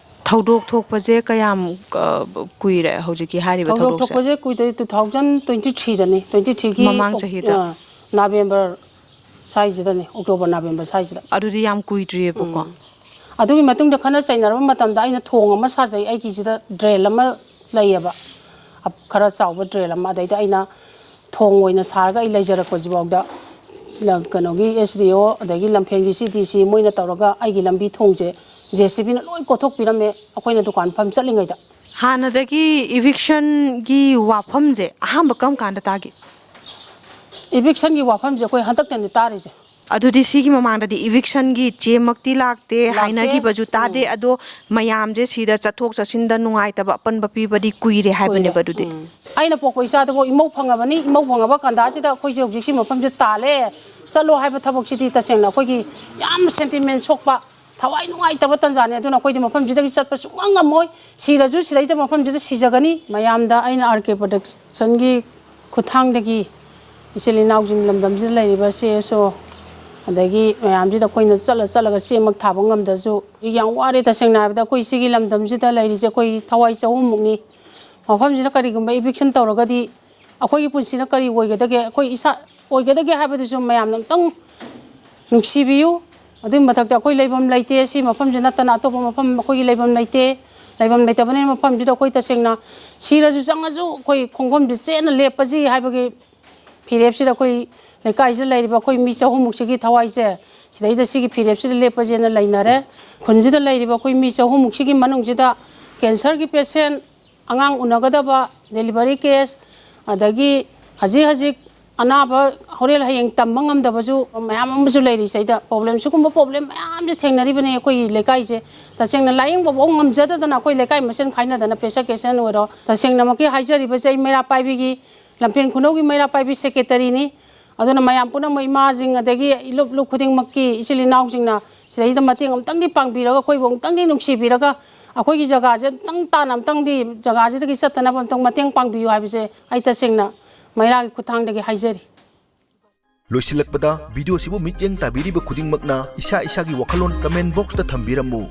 ꯊꯧꯗꯣꯛ ꯊꯣꯛꯄꯁꯦ ꯀꯌꯥꯝ, ꯑ, ꯀꯨꯏꯔꯦ ꯍꯧꯖꯤꯛꯀꯤ ꯍꯥꯏꯔꯤꯕ ꯊꯧꯗꯣꯛ ꯊꯧꯗꯣꯛꯁꯦ? ꯊꯣꯛꯄꯁꯦ ꯀꯨꯏꯗꯦ, ꯇꯨ ꯊꯥꯎꯖꯟ ꯇ꯭ꯋꯦꯟꯇꯤ ꯊ꯭ꯔꯤꯗꯅꯤ, ꯇ꯭ꯋꯦꯟꯇꯤ ꯊ꯭ꯔꯤꯒꯤ ꯃꯃꯥꯡ ꯑꯣꯛ-, ꯆꯍꯤꯗ? ꯑ, ꯅꯕꯦꯝꯕꯔ ꯁ꯭ꯋꯥꯏꯁꯤꯗꯅꯤ, ꯑꯣꯛꯇꯣꯕꯔ, ꯅꯕꯦꯝꯕꯔ ꯁ꯭ꯋꯥꯏꯁꯤꯗ꯫ ꯑꯗꯨꯗꯤ ꯌꯥꯝ ꯀꯨꯏꯗ꯭ꯔꯤꯑꯕꯀꯣ? ꯎꯝ꯫ ꯑꯗꯨꯒꯤ ꯃꯇꯨꯡꯗ ꯈꯠꯅ ꯆꯩꯅꯔꯕ ꯃꯇꯝꯗ ꯑꯩꯅ ꯊꯣꯡ ꯑꯃ ꯁꯥꯖꯩ, ꯑꯩꯒꯤꯁꯤꯗ ꯗ꯭ꯔꯦꯟ ꯑꯃ ꯂꯩꯌꯦꯕ, ꯑꯞ-, ꯈꯔ ꯆꯥꯎꯕ ꯗ꯭ꯔꯦꯟ ꯑꯃ, ꯑꯗꯩꯗ ꯑꯩꯅ ꯊꯣꯡ ꯑꯣꯏꯅ ꯁꯥꯔꯒ ꯑꯩ ꯂꯩꯖꯔꯛꯄꯁꯤꯐꯥꯎꯗ ꯂ-, ꯀꯩꯅꯣꯒꯤ ꯑꯦꯁ ꯗꯤ ꯑꯣ ꯑꯗꯒꯤ ꯂꯝꯐꯦꯟꯒꯤ ꯁꯤ ꯗꯤ ꯁꯤ ꯃꯣꯏꯅ ꯇꯧꯔꯒ ꯑꯩꯒꯤ ꯂꯝꯕꯤ ꯊꯣꯡꯁꯦ ꯖꯦ ꯁꯤ ꯕꯤꯅ ꯂꯣꯏ ꯀꯣꯊꯣꯛꯄꯤꯔꯝꯃꯦ, ꯑꯩꯈꯣꯏꯅ ꯗꯨꯀꯥꯟ ꯐꯝ ꯆꯠꯂꯤꯉꯩꯗ꯫ ꯍꯥꯟꯅꯗꯒꯤ ꯏꯚꯤꯛꯁꯟꯒꯤ ꯋꯥꯐꯝꯁꯦ ꯑꯍꯥꯟꯕ ꯀꯔꯝ ꯀꯥꯟꯗ ꯇꯥꯒꯦ? ꯏꯚꯤꯛꯁꯟꯒꯤ ꯋꯥꯐꯝꯁꯦ ꯑꯩꯈꯣꯏ ꯍꯟꯗꯛꯇꯅꯤ ꯇꯥꯔꯤꯁꯦ꯫ ꯑꯗꯨꯗꯤ ꯁꯤꯒꯤ ꯃꯃꯥꯡꯗꯗꯤ ꯏꯚꯤꯛꯁꯟꯒꯤ ꯆꯦꯃꯛꯇꯤ ꯂꯥꯛꯇꯦ, ꯂꯥꯛꯇꯦ꯫ ꯍꯥꯏꯅꯈꯤꯕꯁꯨ ꯇꯥꯗꯦ꯫ ꯑꯗꯣ ꯃꯌꯥꯝꯁꯦ ꯁꯤꯗ ꯆꯠꯊꯣꯛ ꯆꯠꯁꯤꯟꯗ ꯅꯨꯡꯉꯥꯏꯇꯕ ꯑꯄꯟꯕ ꯄꯤꯕꯗꯤ ꯀꯨꯏꯔꯦ ꯍꯥꯏꯕꯅꯦꯕ꯫ ꯑꯗꯨꯗꯤ ꯑꯩꯅ ꯄꯣꯛꯄ ꯏꯆꯥꯗꯨꯕꯨ ꯏꯃꯧ ꯐꯪꯉꯕꯅꯤ, ꯏꯃꯧ ꯐꯪꯉꯕ ꯀꯥꯟꯗꯥꯁꯤꯗ ꯑꯩꯈꯣꯏꯁꯦ ꯍꯧꯖꯤꯛ ꯁꯤ ꯃꯐꯝꯁꯤꯗ ꯇꯥꯜꯂꯦ, ꯆꯠꯂꯣ ꯍꯥꯏꯕ ꯊꯕꯛꯁꯤꯗꯤ ꯇꯁꯦꯡꯅ ꯑꯩꯈꯣꯏꯒꯤ ꯌꯥꯝ ꯁꯦꯟꯇꯤꯃꯦꯟ ꯁꯣꯛꯄ, ꯊꯋꯥꯏ ꯅꯨꯡꯉꯥꯏꯇꯕ ꯇꯥꯟꯖꯥꯅꯤ꯫ ꯑꯗꯨꯅ ꯑꯩꯈꯣꯏꯗꯤ ꯃꯐꯝꯁꯤꯗꯒꯤ ꯆꯠꯄ ꯁꯨꯡꯉꯝ ꯉꯝꯃꯣꯏ, ꯁꯤꯔꯁꯨ ꯁꯤꯗꯩꯗ ꯃꯐꯝꯁꯤꯗ ꯁꯤꯖꯒꯅꯤ꯫ ꯃꯌꯥꯝꯗ ꯑꯩꯅ ꯑꯥꯔ ꯀꯦ ꯄ꯭ꯔꯗꯛꯁꯟꯒꯤ ꯈꯨꯠꯊꯥꯡꯗꯒꯤ ꯏꯆꯤꯜ ꯏꯅꯥꯎꯁꯤꯡ ꯂꯝꯗꯝꯁꯤꯗ ꯂꯩꯔꯤꯕ ꯁꯤ ꯑꯦꯁ ꯑꯣ ꯑꯗꯒꯤ ꯃꯌꯥꯝꯁꯤꯗ ꯑꯩꯈꯣꯏꯅ ꯆꯠꯂ ꯆꯠꯂꯒ ꯆꯦꯃꯛ ꯊꯥꯕ ꯉꯝꯗ꯭ꯔꯁꯨ ꯌꯥꯝ ꯋꯥꯔꯦ꯫ ꯇꯁꯦꯡꯅ ꯍꯥꯏꯕꯗ ꯑꯩꯈꯣꯏ ꯁꯤꯒꯤ ꯂꯝꯗꯝꯁꯤꯗ ꯂꯩꯔꯤꯁꯦ ꯑꯩꯈꯣꯏ ꯊꯋꯥꯏ ꯆꯍꯨꯝꯃꯨꯛꯅꯤ꯫ ꯃꯐꯝꯁꯤꯗ ꯀꯔꯤꯒꯨꯝꯕ ꯏꯚꯤꯛꯁꯟ ꯇꯧꯔꯒꯗꯤ ꯑꯩꯈꯣꯏꯒꯤ ꯄꯨꯟꯁꯤꯅ ꯀꯔꯤ ꯑꯣꯏꯒꯗꯒꯦ? ꯑꯩꯈꯣꯏ ꯏꯁꯥ ꯑꯣꯏꯒꯗꯒꯦ ꯍꯥꯏꯕꯗꯨꯁꯨ ꯃꯌꯥꯝꯅ ꯑꯝꯇꯪ ꯅꯨꯡꯁꯤꯕꯤꯌꯨ꯫ ꯑꯗꯨꯒꯤ ꯃꯊꯛꯇ ꯑꯩꯈꯣꯏ ꯂꯩꯐꯝ ꯂꯩꯇꯦ, ꯁꯤ ꯃꯐꯝꯁꯤ ꯅꯠꯇꯅ ꯑꯇꯣꯞꯄ ꯃꯐꯝ ꯑꯩꯈꯣꯏꯒꯤ ꯂꯩꯐꯝ ꯂꯩꯇꯦ꯫ ꯂꯩꯐꯝ ꯂꯩꯇꯕꯅꯤꯅ ꯃꯐꯝꯁꯤꯗ ꯑꯩꯈꯣꯏ ꯇꯁꯦꯡꯅ ꯁꯤꯔꯁꯨ ꯆꯪꯉꯁꯨ ꯑꯩꯈꯣꯏ ꯈꯣꯡꯐꯝꯁꯤ ꯆꯦꯠꯅ ꯂꯦꯞꯄꯁꯤ ꯍꯥꯏꯕꯒꯤ ꯐꯤꯔꯦꯞꯁꯤꯗ ꯑꯩꯈꯣꯏ ꯂꯩꯀꯥꯏꯁꯤꯗ ꯂꯩꯔꯤꯕ ꯑꯩꯈꯣꯏ ꯃꯤ ꯆꯍꯨꯝꯃꯨꯛꯁꯤꯒꯤ ꯊꯋꯥꯏꯁꯦ ꯁꯤꯗꯩꯗ ꯁꯤꯒꯤ ꯐꯤꯔꯦꯞꯁꯤꯗ ꯂꯦꯞꯄꯁꯦꯅ ꯂꯩꯅꯔꯦ꯫ ꯈꯨꯟꯁꯤꯗ ꯂꯩꯔꯤꯕ ꯑꯩꯈꯣꯏ ꯃꯤ ꯆꯍꯨꯝꯃꯨꯛꯁꯤꯒꯤ ꯃꯅꯨꯡꯁꯤꯗ ꯀꯦꯟꯁꯔꯒꯤ ꯄꯦꯁꯦꯟ, ꯑꯉꯥꯡ ꯎꯅꯒꯗꯕ, ꯗꯦꯂꯤꯚꯔꯤ ꯀꯦꯁ, ꯑꯗꯒꯤ ꯍꯧꯖꯤꯛ ꯍꯧꯖꯤꯛ ꯑꯅꯥꯕ ꯍꯣꯔꯦꯟ ꯍꯌꯦꯡ ꯇꯝꯕ ꯉꯝꯗꯕꯁꯨ ꯃꯌꯥꯝ ꯑꯃꯁꯨ ꯂꯩꯔꯤ꯫ ꯁꯤꯗꯩꯗ ꯄ꯭ꯔꯣꯕ꯭ꯂꯦꯝ, ꯁꯤꯒꯨꯝꯕ ꯄ꯭ꯔꯣꯕ꯭ꯂꯦꯝ ꯃꯌꯥꯝꯁꯦ ꯊꯦꯡꯅꯔꯤꯕꯅꯤ ꯑꯩꯈꯣꯏꯒꯤ ꯂꯩꯀꯥꯏꯁꯦ꯫ ꯇꯁꯦꯡꯅ ꯂꯥꯏꯌꯦꯡꯕꯐꯥꯎ ꯉꯝꯖꯗꯗꯅ ꯑꯩꯈꯣꯏ ꯂꯩꯀꯥꯏ ꯃꯁꯦꯟ ꯈꯥꯏꯅꯗꯅ ꯄꯩꯁꯥ ꯀꯦꯁꯟ ꯑꯣꯏꯔꯣ꯫ ꯇꯁꯦꯡꯅꯃꯛꯀꯤ ꯍꯥꯏꯖꯔꯤꯕꯁꯦ ꯑꯩ ꯃꯩꯔꯥ ꯄꯥꯏꯕꯤꯒꯤ, ꯂꯝꯐꯦꯜ ꯈꯨꯅꯧꯒꯤ ꯃꯩꯔꯥ ꯄꯥꯏꯕꯤ ꯁꯦꯀ꯭ꯔꯦꯇꯔꯤꯅꯤ꯫ ꯑꯗꯨꯅ ꯃꯌꯥꯝ ꯄꯨꯝꯅꯃꯛ, ꯏꯃꯥꯁꯤꯡ ꯑꯗꯒꯤ ꯂꯨꯞ ꯂꯨꯞ ꯈꯨꯗꯤꯡꯃꯛꯀꯤ ꯏꯆꯤꯜ ꯏꯅꯥꯎꯁꯤꯡꯅ ꯁꯤꯗꯩꯗ ꯃꯇꯦꯡ ꯑꯃꯨꯛꯇꯪꯗꯤ ꯄꯥꯡꯕꯤꯔꯒ, ꯑꯩꯈꯣꯏꯕꯨ ꯑꯃꯨꯛꯇꯪꯗꯤ ꯅꯨꯡꯁꯤꯕꯤꯔꯒ, ꯑꯩꯈꯣꯏꯒꯤ ꯖꯒꯥꯁꯦ ꯑꯃꯨꯛꯇꯪ ꯇꯥꯅ ꯑꯃꯨꯛꯇꯪꯗꯤ ꯖꯒꯥꯁꯤꯗꯒꯤ ꯆꯠꯇꯅꯕ ꯑꯃꯨꯛꯇꯪ ꯃꯇꯦꯡ ꯄꯥꯡꯕꯤꯌꯨ ꯍꯥꯏꯕꯁꯦ ꯑꯩ ꯇꯁꯦꯡꯅ ꯃꯩꯔꯥꯒꯤ ꯈꯨꯠꯊꯥꯡꯗꯒꯤ ꯍꯥꯏꯖꯔꯤ꯫ ꯂꯣꯏꯁꯤꯜꯂꯛꯄꯗ, ꯚꯤꯗꯤꯑꯣꯁꯤꯕꯨ ꯃꯤꯠꯌꯦꯡ ꯇꯥꯕꯤꯔꯤꯕ ꯈꯨꯗꯤꯡꯃꯛꯅ ꯏꯁꯥ ꯏꯁꯥꯒꯤ ꯋꯥꯈꯜꯂꯣꯟ ꯀꯃꯦꯟ ꯕꯣꯛꯁꯇ ꯊꯝꯕꯤꯔꯝꯃꯨ꯫